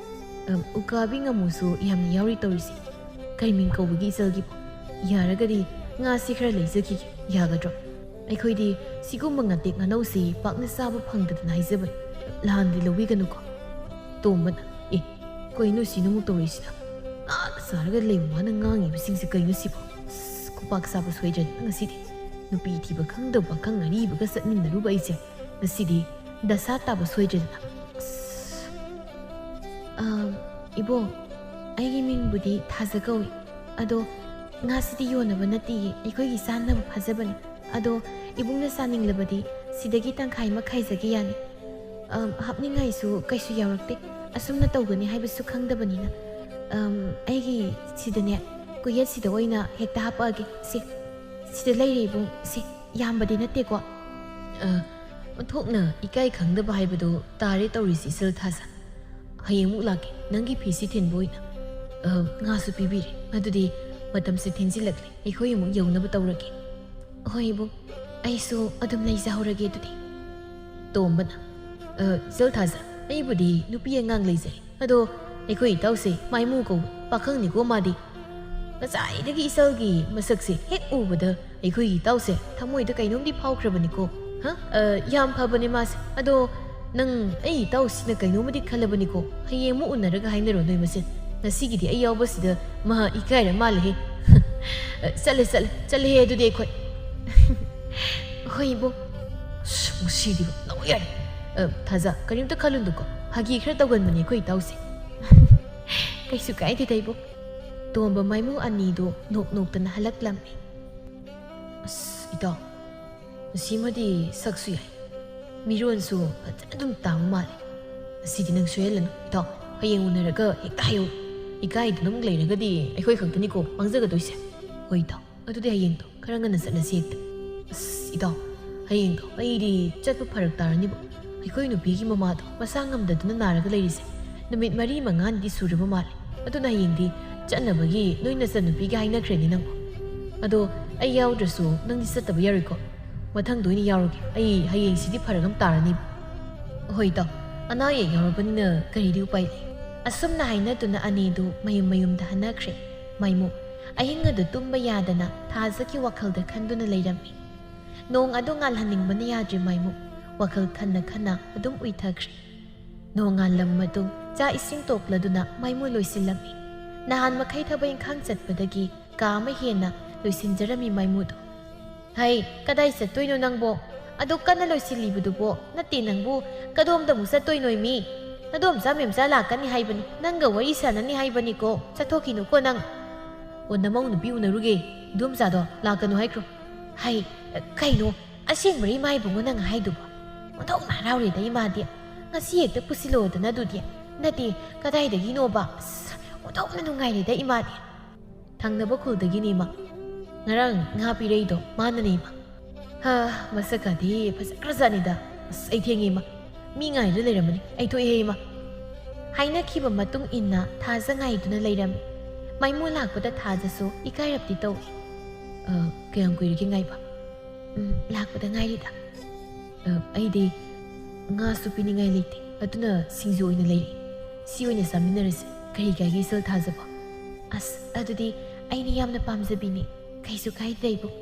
ꯑꯝ, ꯎꯀꯥꯕꯤ ꯉꯥꯃꯨꯁꯨ ꯌꯥꯝꯅ ꯌꯥꯎꯔꯤ ꯇꯧꯔꯤꯁꯤ꯫ ꯀꯔꯤ ꯃꯤꯡ ꯀꯧꯕꯒꯤ ꯏꯆꯜꯒꯤꯕꯨ? ꯌꯥꯔꯒꯗꯤ ꯉꯥꯁꯤ ꯈꯔ ꯂꯩꯖꯈꯤꯒꯦ, ꯌꯥꯒꯗ꯭ꯔꯣ? ꯑꯩꯈꯣꯏꯗꯤ ꯁꯤꯒꯨꯝꯕ ꯉꯥꯇꯦꯛ ꯉꯥꯅꯧꯁꯤ ꯄꯥꯛꯅ ꯆꯥꯕ ꯐꯪꯗꯗꯅ ꯍꯥꯏꯖꯕꯅꯤ꯫ ꯂꯥꯟꯗꯤ ꯂꯧꯕꯤꯒꯅꯨꯀꯣ꯫" ꯇꯣꯝꯕꯅ, "ꯑꯦ, ꯀꯩꯅꯣ ꯁꯤꯅ ꯑꯃꯨꯛ ꯇꯧꯔꯤꯁꯤꯅ? ꯉꯥꯒ ꯆꯥꯔꯒ ꯂꯩꯕ ꯃꯥꯅ ꯉꯥꯡꯉꯤꯕꯁꯤꯡꯁꯦ ꯀꯩꯅꯣ ꯁꯤꯕꯣ? ꯑꯁ, ꯈꯨꯄꯥꯛ ꯆꯥꯕ ꯁꯣꯏꯗ꯭ꯔꯦꯗꯅ ꯉꯁꯤꯗꯤ꯫ ꯅꯨꯄꯤ ꯊꯤꯕ ꯈꯪꯗꯕ ꯄꯥꯈꯪ ꯑꯔꯤꯕꯒ ꯆꯠꯃꯤꯟꯅꯔꯨꯕ ꯑꯩꯁꯦ ꯉꯁꯤꯗꯤ ꯗꯁꯥ ꯇꯥꯕ ꯁꯣꯏꯗ꯭ꯔꯦꯗꯅ꯫" ꯑꯁ, ꯑꯝ, ꯏꯕꯣ, ꯑꯩꯒꯤ ꯃꯤꯡꯕꯨꯗꯤ ꯊꯥꯖ ꯀꯧꯏ꯫ ꯑꯗꯣ ꯉꯥꯁꯤꯗꯤ ꯌꯣꯟꯅꯕ ꯅꯠꯇꯤꯌꯦ, ꯑꯩꯈꯣꯏꯒꯤ ꯆꯥꯅꯕ ꯐꯥꯖꯕꯅꯤ꯫ ꯑꯗꯣ ꯏꯕꯨꯡꯅ ꯆꯥꯅꯤꯡꯂꯕꯗꯤ ꯁꯤꯗꯒꯤ ꯇꯪꯈꯥꯏ ꯑꯃ ꯈꯥꯏꯖꯒꯦ ꯌꯥꯅꯤ꯫ ꯑꯝ, ꯍꯥꯞꯅꯤꯡꯉꯥꯏꯁꯨ ꯀꯩꯁꯨ ꯌꯥꯎꯔꯛꯇꯦ꯫ ꯑꯁꯨꯝꯅ ꯇꯧꯒꯅꯤ ꯍꯥꯏꯕꯁꯨ ꯈꯪꯗꯕꯅꯤꯅ꯫ ꯑꯝ, ꯑꯩꯒꯤ ꯁꯤꯗꯅꯦ, ꯀꯨꯌꯦꯠꯁꯤꯗ ꯑꯣꯏꯅ ꯍꯦꯛꯇ ꯍꯥꯞꯄꯛꯑꯒꯦ꯫ ꯁꯦ, ꯁꯤꯗ ꯂꯩꯔꯦ ꯏꯕꯨꯡ꯫ ꯁꯦ, ꯌꯥꯝꯕꯗꯤ ꯅꯠꯇꯦꯀꯣ꯫ ꯑ, ꯑꯣꯟꯊꯣꯛꯅ ꯏꯀꯥꯏ ꯈꯪꯗꯕ ꯍꯥꯏꯕꯗꯨ ꯇꯥꯔꯦ ꯇꯧꯔꯤꯁꯤ, ꯏꯆꯜ ꯊꯥꯖ꯫ ꯍꯌꯦꯡꯃꯨꯛ ꯂꯥꯛꯀꯦ, ꯅꯪꯒꯤ ꯐꯤꯁꯤ ꯊꯤꯟꯕ ꯑꯣꯏꯅ꯫ ꯑ, ꯉꯥꯁꯨ ꯄꯤꯕꯤꯔꯦ꯫ ꯑꯗꯨꯗꯤ ꯃꯇꯝꯁꯦ ꯊꯦꯡꯖꯤꯜꯂꯛꯂꯦ, ꯑꯩꯈꯣꯏ ꯑꯃꯨꯛ ꯌꯧꯅꯕ ꯇꯧꯔꯒꯦ꯫ ꯍꯣꯏ ꯏꯕꯨꯡ, ꯑꯩꯁꯨ ꯑꯗꯨꯝ ꯂꯩꯖꯍꯧꯔꯒꯦ ꯑꯗꯨꯗꯤ꯫ ꯇꯣꯝꯕꯅ, "ꯑ, ꯏꯆꯜ ꯊꯥꯖ, ꯑꯩꯕꯨꯗꯤ ꯅꯨꯄꯤ ꯑꯉꯥꯡ ꯂꯩꯖꯩ꯫ ꯑꯗꯣ ꯑꯩꯈꯣꯏ ꯏꯇꯥꯎꯁꯦ ꯃꯥꯏꯃꯨ ꯀꯧꯕ ꯄꯥꯈꯪꯅꯤꯀꯣ ꯃꯥꯗꯤ꯫ ꯉꯁꯥꯏꯗꯒꯤ ꯏꯆꯜꯒꯤ ꯃꯁꯛꯁꯦ ꯍꯦꯛ ꯎꯕꯗ ꯑꯩꯈꯣꯏꯒꯤ ꯏꯇꯥꯎꯁꯦ ꯊꯃꯣꯏꯗ ꯀꯩꯅꯣꯝꯗꯤ ꯐꯥꯎꯈ꯭ꯔꯕꯅꯤꯀꯣ꯫ ꯍ? ꯑ, ꯌꯥꯝ ꯐꯕꯅꯦ ꯃꯥꯁꯦ꯫ ꯑꯗꯣ ꯅꯪ ꯑꯩ ꯏꯇꯥꯎꯁꯤꯅ ꯀꯩꯅꯣꯝꯃꯗꯤ ꯈꯜꯂꯕꯅꯤꯀꯣ꯫ ꯍꯌꯦꯡ ꯑꯃꯨꯛ ꯎꯅꯔꯒ ꯍꯥꯏꯅꯔꯣ ꯅꯣꯏ ꯃꯁꯦꯟ꯫ ꯉꯁꯤꯒꯤꯗꯤ ꯑꯩ ꯌꯥꯎꯕꯁꯤꯗ ꯃꯍꯥꯛ ꯏꯀꯥꯏꯔ ꯃꯥꯜꯂꯦꯍꯦ꯫" "ꯑ, ꯆꯠꯂꯦ, ꯆꯠꯂꯦ, ꯆꯠꯂꯦꯍꯦ ꯑꯗꯨꯗꯤ ꯑꯩꯈꯣꯏ꯫" "ꯍꯣꯏ ꯏꯕꯨꯡ꯫" ꯑꯁ, ꯃꯁꯤꯗꯤꯕ, ꯂꯧ ꯌꯥꯔꯦ꯫ ꯑ, ꯊꯥꯖ, ꯀꯔꯤꯝꯇ ꯈꯜꯂꯨꯅꯨꯀꯣ꯫ ꯐꯥꯒꯤ ꯈꯔ ꯇꯧꯒꯟꯕꯅꯦ ꯑꯩꯈꯣꯏ ꯏꯇꯥꯎꯁꯦ꯫ "ꯀꯩꯁꯨ ꯀꯥꯏꯗꯦꯗ ꯏꯕꯨꯡ꯫" ꯇꯣꯝꯕ ꯃꯥꯏꯃꯨ ꯑꯅꯤꯗꯨ ꯅꯣꯛ ꯅꯣꯛꯇꯅ ꯍꯜꯂꯛꯂꯝꯃꯤ꯫ "ꯑꯁ, ꯏꯇꯥꯎ, ꯃꯁꯤꯃꯗꯤ ꯁꯛꯁꯨ ꯌꯥꯏ, ꯃꯤꯔꯣꯟꯁꯨ ꯐꯖꯅ ꯑꯗꯨꯝ ꯇꯥꯕ ꯃꯥꯜꯂꯦ꯫ ꯉꯁꯤꯗꯤ ꯅꯪ ꯁꯣꯏꯍꯜꯂꯅꯨ ꯏꯇꯥꯎ, ꯍꯌꯦꯡ ꯎꯅꯔꯒ ꯍꯦꯛꯇ ꯍꯥꯏꯌꯨ꯫ ꯏꯀꯥꯏꯗꯅ ꯑꯃꯨꯛ ꯂꯩꯔꯒꯗꯤ ꯑꯩꯈꯣꯏ ꯈꯛꯇꯅꯤꯀꯣ ꯃꯥꯡꯖꯒꯗꯣꯏꯁꯦ꯫" "ꯍꯣꯏ ꯏꯇꯥꯎ, ꯑꯗꯨꯗꯤ ꯍꯌꯦꯡꯗꯣ ꯈꯔ ꯉꯟꯅ ꯆꯠꯂꯁꯤ ꯍꯦꯛꯇ꯫" "ꯑꯁ ꯏꯇꯥꯎ, ꯍꯌꯦꯡꯗꯣ ꯑꯩꯗꯤ ꯆꯠꯄ ꯐꯔꯛ ꯇꯥꯔꯅꯤꯕꯣ꯫ ꯑꯩꯈꯣꯏ ꯅꯨꯄꯤꯒꯤ ꯃꯃꯥꯗꯣ ꯃꯁꯥ ꯉꯝꯗꯗꯨꯅ ꯅꯥꯔꯒ ꯂꯩꯔꯤꯁꯦ ꯅꯨꯃꯤꯠ ꯃꯔꯤ ꯃꯉꯥꯅꯤꯗꯤ ꯁꯨꯔꯕ ꯃꯥꯜꯂꯦ꯫ ꯑꯗꯨꯅ ꯍꯌꯦꯡꯗꯤ ꯆꯠꯅꯕꯒꯤ ꯅꯣꯏ ꯅꯆꯟꯅꯨꯄꯤꯒ ꯍꯥꯏꯅꯈ꯭ꯔꯦꯅꯦ ꯅꯪꯕꯣ꯫ ꯑꯗꯣ ꯑꯩ ꯌꯥꯎꯗ꯭ꯔꯁꯨ ꯅꯪꯗꯤ ꯆꯠꯇꯕ ꯌꯥꯔꯣꯏꯀꯣ꯫ ꯃꯊꯪꯗ ꯑꯣꯏꯅ ꯌꯥꯎꯔꯒꯦ꯫ ꯑꯩ ꯍꯌꯦꯡꯁꯤꯗꯤ ꯐꯔꯛ ꯑꯃ ꯇꯥꯔꯅꯤ꯫" "ꯍꯣꯏ ꯏꯇꯥꯎ, ꯑꯅꯥ ꯑꯌꯦꯛ ꯌꯥꯎꯔꯕꯅꯤꯅ ꯀꯔꯤꯗꯤ ꯎꯄꯥꯏ ꯂꯩ?" ꯑꯁꯨꯝꯅ ꯍꯥꯏꯅꯗꯨꯅ ꯑꯅꯤꯗꯨ ꯃꯌꯨꯝ ꯃꯌꯨꯝꯗ ꯍꯟꯅꯈ꯭ꯔꯦ꯫ ꯃꯥꯏꯃꯨ, ꯑꯍꯤꯡ ꯑꯗꯨ ꯇꯨꯝꯕ ꯌꯥꯗꯅ ꯊꯥꯖꯒꯤ ꯋꯥꯈꯜꯗ ꯈꯟꯗꯨꯅ ꯂꯩꯔꯝꯃꯤ꯫ ꯅꯣꯡ ꯑꯗꯨ ꯉꯥꯜꯍꯟꯅꯤꯡꯕꯅ ꯌꯥꯗ꯭ꯔꯦ ꯃꯥꯏꯃꯨ꯫ ꯋꯥꯈꯜ ꯈꯟꯅ ꯈꯟꯅ ꯑꯗꯨꯝ ꯎꯏꯊꯈ꯭ꯔꯦ꯫ ꯅꯣꯡꯉꯥꯜꯂꯝ ꯃꯇꯨꯡ ꯆꯥꯛ ꯏꯁꯤꯡ ꯇꯣꯛꯂꯗꯨꯅ ꯃꯥꯏꯃꯨ ꯂꯣꯏꯁꯤꯜꯂꯝꯃꯤ꯫ ꯅꯍꯥꯟ ꯃꯈꯩ ꯊꯕꯛ ꯏꯪꯈꯥꯡ ꯆꯠꯄꯗꯒꯤ ꯀꯥ ꯑꯃ ꯍꯦꯟꯅ ꯂꯣꯏꯁꯤꯟꯖꯔꯝꯃꯤ ꯃꯥꯏꯃꯨꯗꯣ꯫ "ꯍꯩ, ꯀꯗꯥꯏ ꯆꯠꯇꯣꯏꯅꯣ ꯅꯪꯕꯣ? ꯑꯗꯨꯛ ꯀꯟꯅ ꯂꯣꯏꯁꯤꯜꯂꯤꯕꯗꯨꯕꯣ? ꯅꯠꯇꯦ ꯅꯪꯕꯨ, ꯀꯗꯣꯝꯗ ꯑꯃꯨꯛ ꯆꯠꯇꯣꯏꯅꯣꯏ ꯃꯤ? ꯅꯗꯣꯝꯆꯥ ꯃꯦꯝꯆꯥ ꯂꯥꯛꯀꯅꯤ ꯍꯥꯏꯕꯅꯤ, ꯅꯪꯒ ꯋꯥꯔꯤ ꯁꯥꯟꯅꯅꯤ ꯍꯥꯏꯕꯅꯤꯀꯣ, ꯆꯠꯊꯣꯛꯈꯤꯅꯨꯀꯣ ꯅꯪ꯫" "ꯑꯣ, ꯅꯃꯧ ꯅꯨꯄꯤ ꯎꯅꯔꯨꯒꯦ, ꯏꯗꯣꯝꯆꯥꯗꯣ ꯂꯥꯛꯀꯅꯨ ꯍꯥꯏꯈ꯭ꯔꯣ꯫" "ꯍꯩ, ꯀꯩꯅꯣ, ꯑꯁꯦꯡꯕꯔ ꯏꯃꯥ ꯏꯕꯨꯡꯉꯣ ꯅꯪ ꯍꯥꯏꯗꯨꯕꯣ? ꯑꯣꯟꯊꯣꯛꯅ ꯍꯔꯥꯎꯔꯦꯗ ꯏꯃꯥꯗꯤ꯫ ꯉꯁꯤ ꯍꯦꯛꯇ ꯄꯨꯁꯤꯜꯂꯛꯑꯣꯗꯅ ꯑꯗꯨꯗꯤ꯫ ꯅꯠꯇꯦ, ꯀꯗꯥꯏꯗꯒꯤꯅꯣꯕ? ꯑꯁ, ꯑꯣꯟꯊꯣꯛꯅ ꯅꯨꯡꯉꯥꯏꯔꯦꯗ ꯏꯃꯥꯗꯤ꯫" "ꯊꯪꯅꯕ ꯈꯨꯜꯗꯒꯤꯅꯦ ꯏꯃꯥ꯫ ꯉꯔꯥꯡ ꯉꯥ ꯄꯤꯔꯛꯏꯗꯣ ꯃꯥꯅꯅꯦ ꯏꯃꯥ꯫" "ꯍꯥ, ꯃꯁꯛꯀꯗꯤ ꯐꯖꯈ꯭ꯔꯖꯥꯠꯅꯤꯗ꯫ ꯑꯁ, ꯑꯩ ꯊꯦꯡꯉꯦ ꯏꯃꯥ꯫ ꯃꯤ ꯉꯥꯏꯗꯨꯅ ꯂꯩꯔꯝꯃꯅꯤ꯫ ꯑꯩ ꯊꯣꯛꯑꯦꯍꯦ ꯏꯃꯥ꯫" ꯍꯥꯏꯅꯈꯤꯕ ꯃꯇꯨꯡ ꯏꯟꯅ ꯊꯥꯖ ꯉꯥꯏꯗꯨꯅ ꯂꯩꯔꯝꯃꯤ꯫ ꯃꯥꯏꯃꯨ ꯂꯥꯛꯄꯗ ꯊꯥꯖꯁꯨ ꯏꯀꯥꯏꯔꯞꯇꯤ ꯇꯧꯏ꯫ "ꯑ, ꯀꯌꯥꯝ ꯀꯨꯏꯔꯒꯦ ꯉꯥꯏꯕ?" "ꯎꯝ, ꯂꯥꯛꯄꯗ ꯉꯥꯏꯔꯤꯗ꯫" "ꯑ, ꯑꯩꯗꯤ ꯉꯥꯁꯨ ꯄꯤꯅꯤꯡꯉꯥꯏ ꯂꯩꯇꯦ, ꯑꯗꯨꯅ ꯁꯤꯡꯖꯨ ꯑꯣꯏꯅ ꯂꯩꯔꯛꯏ꯫ ꯁꯤ ꯑꯣꯏꯅ ꯆꯥꯃꯤꯟꯅꯔꯁꯦ꯫ ꯀꯔꯤ ꯀꯥꯏꯒꯦ ꯏꯆꯜ ꯊꯥꯖꯕꯣ?" "ꯑꯁ, ꯑꯗꯨꯗꯤ ꯑꯩꯅ ꯌꯥꯝꯅ ꯄꯥꯝꯖꯕꯤꯅꯤ꯫ ꯀꯩꯁꯨ ꯀꯥꯏꯗ꯭ꯔꯦ ꯏꯕꯨꯡ꯫"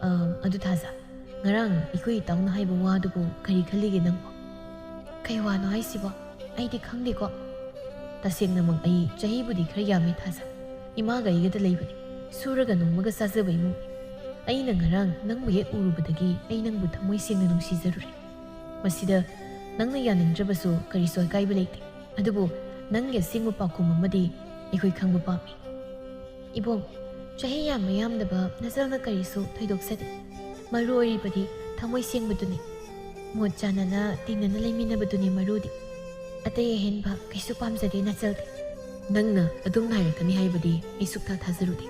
"ꯑ, ꯑꯗꯨ ꯊꯥꯖ, ꯉꯔꯥꯡ ꯑꯩꯈꯣꯏ ꯏꯇꯥꯎꯅ ꯍꯥꯏꯕ ꯋꯥꯗꯨꯕꯨ ꯀꯔꯤ ꯈꯜꯂꯤꯒꯦ ꯅꯪꯕꯣ?" "ꯀꯩ ꯋꯥꯅꯣ ꯍꯥꯏꯁꯤꯕꯣ? ꯑꯩꯗꯤ ꯈꯪꯗꯦꯀꯣ꯫ ꯇꯁꯦꯡꯅꯃꯛ ꯑꯩ ꯆꯍꯤꯕꯨꯗꯤ ꯈꯔ ꯌꯥꯝꯃꯦ ꯊꯥꯖ꯫ ꯏꯃꯥꯒ ꯑꯩꯒꯗ ꯂꯩꯕꯅꯤ꯫ ꯁꯨꯔꯒ ꯅꯣꯡꯃꯒ ꯆꯥꯖꯕ ꯏꯃꯨꯡꯅꯤ꯫ ꯑꯩꯅ ꯉꯔꯥꯡ ꯅꯪꯕꯨ ꯍꯦꯛ ꯎꯔꯨꯕꯗꯒꯤ ꯑꯩ ꯅꯪꯕꯨ ꯊꯃꯣꯏ ꯁꯦꯡꯅ ꯅꯨꯡꯁꯤꯖꯔꯨꯔꯦ꯫ ꯃꯁꯤꯗ ꯅꯪꯅ ꯌꯥꯅꯤꯡꯗ꯭ꯔꯕꯁꯨ ꯀꯔꯤꯁꯨ ꯑꯀꯥꯏꯕ ꯂꯩꯇꯦ꯫ ꯑꯗꯨꯕꯨ ꯅꯪꯒꯤ ꯑꯁꯦꯡꯕ ꯄꯥꯎꯈꯨꯝ ꯑꯃꯗꯤ ꯑꯩꯈꯣꯏ ꯈꯪꯕ ꯄꯥꯝꯃꯤ꯫" "ꯏꯕꯣꯝ, ꯆꯍꯤ ꯌꯥꯝꯕ ꯌꯥꯝꯗꯕ ꯅꯆꯜꯅ ꯀꯔꯤꯁꯨ ꯊꯣꯏꯗꯣꯛꯆꯗꯦ꯫ ꯃꯔꯨ ꯑꯣꯏꯔꯤꯕꯗꯤ ꯊꯃꯣꯏ ꯁꯦꯡꯕꯗꯨꯅꯤ꯫ ꯃꯣꯠ ꯆꯥꯟꯅꯅ ꯇꯤꯟꯅꯅ ꯂꯩꯃꯤꯟꯅꯕꯗꯨꯅꯤ ꯃꯔꯨꯗꯤ꯫ ꯑꯇꯩ ꯑꯍꯦꯟꯕ ꯀꯩꯁꯨ ꯄꯥꯝꯖꯗꯦ ꯅꯆꯜꯗꯤ꯫" "ꯅꯪꯅ ꯑꯗꯨꯝ ꯍꯥꯏꯔꯛꯀꯅꯤ ꯍꯥꯏꯕꯗꯤ ꯑꯩ ꯁꯨꯛꯊꯥ ꯊꯥꯖꯔꯨꯗꯦ꯫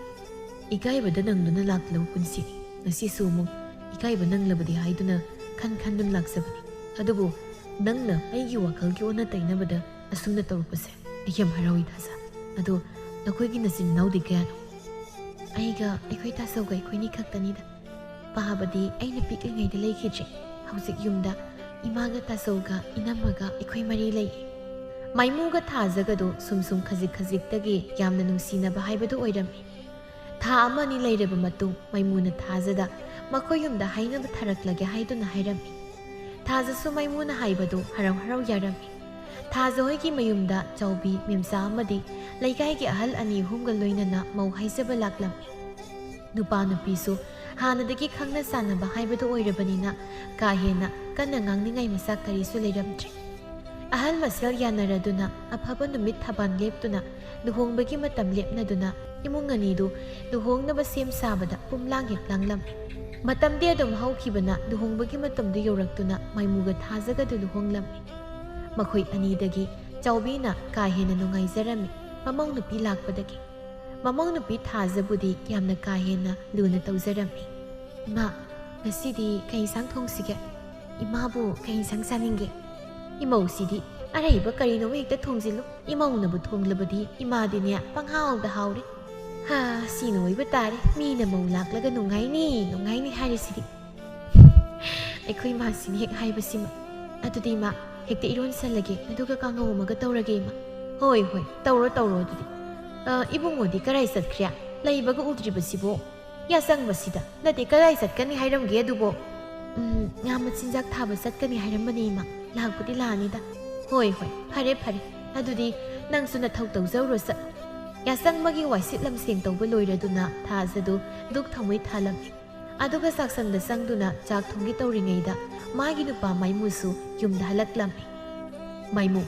ꯏꯀꯥꯏꯕꯗ ꯅꯪꯗꯨꯅ ꯂꯥꯛꯂꯕ ꯄꯨꯟꯁꯤꯅꯤ꯫ ꯉꯁꯤꯁꯨ ꯑꯃꯨꯛ ꯏꯀꯥꯏꯕ ꯅꯪꯂꯕꯗꯤ ꯍꯥꯏꯗꯨꯅ ꯈꯟ ꯈꯟꯗꯨꯅ ꯂꯥꯛꯆꯕꯅꯤ꯫ ꯑꯗꯨꯕꯨ ꯅꯪꯅ ꯑꯩꯒꯤ ꯋꯥꯈꯜꯒꯤ ꯑꯣꯟꯅ ꯇꯩꯅꯕꯗ ꯑꯁꯨꯝꯅ ꯇꯧꯔꯛꯄꯁꯦ ꯑꯩ ꯌꯥꯝ ꯍꯔꯥꯎꯏ ꯊꯥꯖ꯫ ꯑꯗꯣ ꯅꯈꯣꯏꯒꯤ ꯅꯆꯤꯟ ꯅꯅꯥꯎꯗꯤ ꯀꯌꯥꯅꯣ?" "ꯑꯩꯒ ꯑꯩꯈꯣꯏ ꯇꯥꯆꯧꯒ ꯑꯩꯈꯣꯏꯅꯤ ꯈꯛꯇꯅꯤꯗ꯫ ꯄꯥꯕꯗꯤ ꯑꯩꯅ ꯄꯤꯛꯂꯤꯉꯩꯗ ꯂꯩꯈꯤꯗ꯭ꯔꯦ꯫ ꯍꯧꯖꯤꯛ ꯌꯨꯝꯗ ꯏꯃꯥꯒ ꯇꯥꯆꯧꯒ ꯏꯅꯝꯃꯒ ꯑꯩꯈꯣꯏ ꯃꯔꯤ ꯂꯩ꯫" ꯃꯥꯏꯃꯨꯒ ꯊꯥꯖꯒꯗꯣ ꯁꯨꯝ ꯁꯨꯝ ꯈꯖꯤꯛ ꯈꯖꯤꯛꯇꯒꯤ ꯌꯥꯝꯅ ꯅꯨꯡꯁꯤꯅꯕ ꯍꯥꯏꯕꯗꯨ ꯑꯣꯏꯔꯝꯃꯤ꯫ ꯊꯥ ꯑꯃ ꯑꯅꯤ ꯂꯩꯔꯕ ꯃꯇꯨꯡ ꯃꯥꯏꯃꯨꯅ ꯊꯥꯖꯗ ꯃꯈꯣꯏ ꯌꯨꯝꯗ ꯍꯥꯏꯅꯕ ꯊꯥꯔꯛꯂꯒꯦ ꯍꯥꯏꯗꯨꯅ ꯍꯥꯏꯔꯝꯃꯤ꯫ ꯊꯥꯖꯁꯨ ꯃꯥꯏꯃꯨꯅ ꯍꯥꯏꯕꯗꯨ ꯍꯔꯥꯎ ꯍꯔꯥꯎ ꯌꯥꯔꯝꯃꯤ꯫ ꯊꯥꯖ ꯍꯣꯏꯒꯤ ꯃꯌꯨꯝꯗ ꯆꯥꯎꯕꯤ, ꯃꯦꯝꯆꯥ ꯑꯃꯗꯤ ꯂꯩꯀꯥꯏꯒꯤ ꯑꯍꯜ ꯑꯅꯤ ꯑꯍꯨꯝꯒ ꯂꯣꯏꯅꯅ ꯃꯧ ꯍꯥꯏꯖꯕ ꯂꯥꯛꯂꯝꯃꯤ꯫ ꯅꯨꯄꯥ ꯅꯨꯄꯤꯁꯨ ꯍꯥꯟꯅꯗꯒꯤ ꯈꯪꯅ ꯆꯥꯟꯅꯕ ꯍꯥꯏꯕꯗꯨ ꯑꯣꯏꯔꯕꯅꯤꯅ ꯀꯥ ꯍꯦꯟꯅ ꯀꯟꯅ ꯉꯥꯡꯅꯤꯡꯉꯥꯏ ꯃꯆꯥꯛ ꯀꯔꯤꯁꯨ ꯂꯩꯔꯝꯗ꯭ꯔꯦ꯫ ꯑꯍꯜ ꯃꯁꯦꯜ ꯌꯥꯅꯔꯗꯨꯅ ꯑꯐꯕ ꯅꯨꯃꯤꯠ ꯊꯕꯥꯟ ꯂꯦꯞꯇꯨꯅ ꯂꯨꯍꯣꯡꯕꯒꯤ ꯃꯇꯝ ꯂꯦꯞꯅꯗꯨꯅ ꯏꯃꯨꯡ ꯑꯅꯤꯗꯨ ꯂꯨꯍꯣꯡꯅꯕ ꯁꯦꯝ ꯁꯥꯕꯗ ꯄꯨꯝꯂꯥꯡ ꯍꯦꯛ ꯂꯥꯡꯂꯝꯃꯤ꯫ ꯃꯇꯝꯗꯤ ꯑꯗꯨꯝ ꯍꯧꯈꯤꯕꯅ ꯂꯨꯍꯣꯡꯕꯒꯤ ꯃꯇꯝꯗꯨ ꯌꯧꯔꯛꯇꯨꯅ ꯃꯥꯏꯃꯨꯒ ꯊꯥꯖꯒꯗꯨ ꯂꯨꯍꯣꯡꯂꯝꯃꯤ꯫ ꯃꯈꯣꯏ ꯑꯅꯤꯗꯒꯤ ꯆꯥꯎꯕꯤꯅ ꯀꯥ ꯍꯦꯟꯅ ꯅꯨꯡꯉꯥꯏꯖꯔꯝꯃꯤ ꯃꯃꯧ ꯅꯨꯄꯤ ꯂꯥꯛꯄꯗꯒꯤ꯫ ꯃꯃꯧ ꯅꯨꯄꯤ ꯊꯥꯖꯕꯨꯗꯤ ꯌꯥꯝꯅ ꯀꯥ ꯍꯦꯟꯅ ꯂꯨꯅ ꯇꯧꯖꯔꯝꯃꯤ꯫ "ꯏꯃꯥ, ꯉꯁꯤꯗꯤ ꯀꯩ ꯏꯟꯁꯥꯡ ꯊꯣꯡꯁꯤꯒꯦ? ꯏꯃꯥꯕꯨ ꯀꯩ ꯏꯟꯁꯥꯡ ꯆꯥꯅꯤꯡꯒꯦ?" "ꯏꯃꯧꯁꯤꯗꯤ ꯑꯔꯩꯕ ꯀꯔꯤꯅꯣꯃ ꯍꯦꯛꯇ ꯊꯣꯡꯖꯤꯜꯂꯨ꯫ ꯏꯃꯧꯅꯕꯨ ꯊꯣꯡꯂꯕꯗꯤ ꯏꯃꯥꯗꯤꯅꯦ ꯄꯪꯍꯥꯎꯗ ꯍꯥꯎꯔꯦ꯫ ꯍꯥ, ꯁꯤꯅ ꯑꯣꯏꯕ ꯇꯥꯔꯦ꯫ ꯃꯤꯅ ꯃꯧ ꯂꯥꯛꯂꯒ ꯅꯨꯡꯉꯥꯏꯅꯤ, ꯅꯨꯡꯉꯥꯏꯅꯤ ꯍꯥꯏꯔꯤꯁꯤꯗꯤ꯫" ꯑꯩꯈꯣꯏ ꯏꯃꯥꯁꯤꯅ ꯍꯦꯛ ꯍꯥꯏꯕꯁꯤꯃ꯫ "ꯑꯗꯨꯗꯤ ꯏꯃꯥ, ꯍꯦꯛꯇ ꯏꯔꯣꯟꯁꯜꯂꯒꯦ, ꯑꯗꯨꯒ ꯀꯥꯡꯉꯧ ꯑꯃꯒ ꯇꯧꯔꯒꯦ ꯏꯃꯥ꯫" "ꯍꯣꯏ, ꯍꯣꯏ, ꯇꯧꯔꯣ, ꯇꯧꯔꯣ ꯑꯗꯨꯗꯤ꯫ ꯑ, ꯏꯕꯨꯡꯉꯣꯗꯤ ꯀꯔꯥꯏ ꯆꯠꯈ꯭ꯔꯦ? ꯂꯩꯕꯒ ꯎꯗ꯭ꯔꯤꯕꯁꯤꯕꯣ? ꯌꯥꯆꯪꯕꯁꯤꯗ ꯅꯠꯇꯦ, ꯀꯗꯥꯏ ꯆꯠꯀꯅꯤ ꯍꯥꯏꯔꯝꯒꯦ ꯑꯗꯨꯕꯣ?" "ꯎꯝ, ꯉꯥ ꯃꯆꯤꯟꯖꯥꯛ ꯊꯥꯕ ꯆꯠꯀꯅꯤ ꯍꯥꯏꯔꯝꯕꯅꯦ ꯏꯃꯥ꯫ ꯂꯥꯛꯄꯨꯗꯤ ꯂꯥꯛꯑꯅꯤꯗ꯫" "ꯍꯣꯏ, ꯍꯣꯏ, ꯐꯔꯦ, ꯐꯔꯦ꯫ ꯑꯗꯨꯗꯤ ꯅꯪꯁꯨ ꯅꯊꯧ ꯇꯧꯖꯧꯔꯣ ꯆꯠꯂꯣ꯫" ꯌꯥꯆꯪꯕꯒꯤ ꯋꯥꯏꯁꯤꯠ ꯂꯝꯁꯦꯡ ꯇꯧꯕ ꯂꯣꯏꯔꯗꯨꯅ ꯊꯥꯖꯗꯨ ꯗꯨꯛ ꯊꯧꯃꯩ ꯊꯥꯜꯂꯝꯃꯤ꯫ ꯑꯗꯨꯒ ꯆꯥꯛꯁꯪꯗ ꯆꯪꯗꯨꯅ ꯆꯥꯛ ꯊꯣꯡꯒꯦ ꯇꯧꯔꯤꯉꯩꯗ ꯃꯥꯒꯤ ꯅꯨꯄꯥ ꯃꯥꯏꯃꯨꯁꯨ ꯌꯨꯝꯗ ꯍꯜꯂꯛꯂꯝꯃꯤ꯫ ꯃꯥꯏꯃꯨ,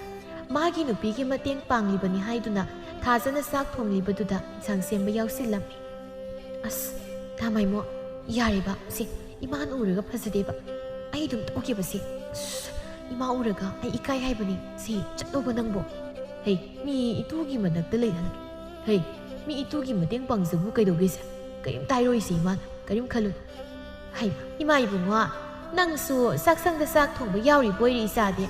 ꯃꯥꯒꯤ ꯅꯨꯄꯤꯒꯤ ꯃꯇꯦꯡ ꯄꯥꯡꯂꯤꯕꯅꯤ ꯍꯥꯏꯗꯨꯅ ꯊꯥꯖꯅ ꯆꯥꯛ ꯊꯣꯡꯂꯤꯕꯗꯨꯗ ꯏꯟꯁꯥꯡ ꯁꯦꯝꯕ ꯌꯥꯎꯁꯤꯜꯂꯝꯃꯤ꯫ "ꯑꯁ, ꯇꯥ ꯃꯥꯏꯃꯨ, ꯌꯥꯔꯦꯕ, ꯁꯦ, ꯏꯃꯥꯅ ꯎꯔꯒ ꯐꯖꯗꯦꯕ꯫ ꯑꯩ ꯑꯗꯨꯝ ꯇꯣꯛꯀꯦꯕ ꯁꯦ꯫ ꯑꯁ, ꯏꯃꯥ ꯎꯔꯒ ꯑꯩ ꯏꯀꯥꯏ ꯍꯥꯏꯕꯅꯤ꯫ ꯁꯦ, ꯆꯠꯂꯣꯕ ꯅꯪꯕꯣ꯫ ꯍꯩ, ꯃꯤ ꯏꯇꯨꯒꯤ ꯃꯅꯥꯛꯇ ꯂꯩꯍꯟꯒꯦ꯫ ꯍꯩ, ꯃꯤ ꯏꯇꯨꯒꯤ ꯃꯇꯦꯡ ꯄꯥꯡꯖꯕꯨ ꯀꯩꯗꯧꯒꯦꯁꯦ? ꯀꯔꯤꯝꯇ ꯍꯥꯏꯔꯣꯏꯁꯦ ꯏꯃꯥꯅ, ꯀꯔꯤꯝ ꯈꯜꯂꯨ꯫" "ꯍꯩ, ꯏꯃꯥ ꯏꯕꯨꯡꯉꯣ, ꯅꯪꯁꯨ ꯆꯥꯛꯁꯪꯗ ꯆꯥꯛ ꯊꯣꯡꯕ ꯌꯥꯎꯔꯤꯕꯣꯏꯔꯦ ꯏꯆꯥꯗꯤ꯫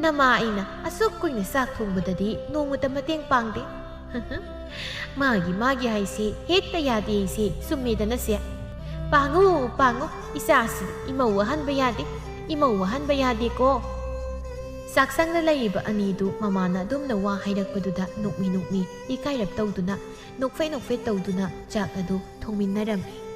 ꯅꯃꯥ ꯑꯩꯅ ꯑꯁꯨꯛ ꯀꯨꯏꯅ ꯆꯥꯛ ꯊꯣꯡꯕꯗꯗꯤ ꯅꯣꯡꯃꯇ ꯃꯇꯦꯡ ꯄꯥꯡꯗꯦ꯫" "ꯃꯥꯒꯤ ꯃꯥꯒꯤ ꯍꯥꯏꯁꯦ ꯍꯦꯛꯇ ꯌꯥꯗꯦ ꯍꯥꯏꯁꯦ ꯆꯨꯝꯃꯦꯗꯅꯁꯦ꯫ ꯄꯥꯡꯉꯨ, ꯄꯥꯡꯉꯨ, ꯏꯆꯥꯁꯤ ꯏꯃꯧ ꯑꯍꯟꯕ ꯌꯥꯗꯦ, ꯏꯃꯧ ꯑꯍꯟꯕ ꯌꯥꯗꯦꯀꯣ꯫" ꯆꯥꯛꯁꯪꯗ ꯂꯩꯔꯤꯕ ꯑꯅꯤꯗꯨ ꯃꯃꯥꯅ ꯑꯗꯨꯝꯅ ꯋꯥ ꯍꯥꯏꯔꯛꯄꯗꯨꯗ ꯅꯣꯛꯃꯤ ꯅꯣꯛꯃꯤ ꯏꯀꯥꯏꯔꯞ ꯇꯧꯗꯨꯅ ꯅꯣꯛꯐꯦꯠ ꯅꯣꯛꯐꯦꯠ ꯇꯧꯗꯨꯅ ꯆꯥꯛ ꯑꯗꯨ ꯊꯣꯡꯃꯤꯟꯅꯔꯝꯃꯤ꯫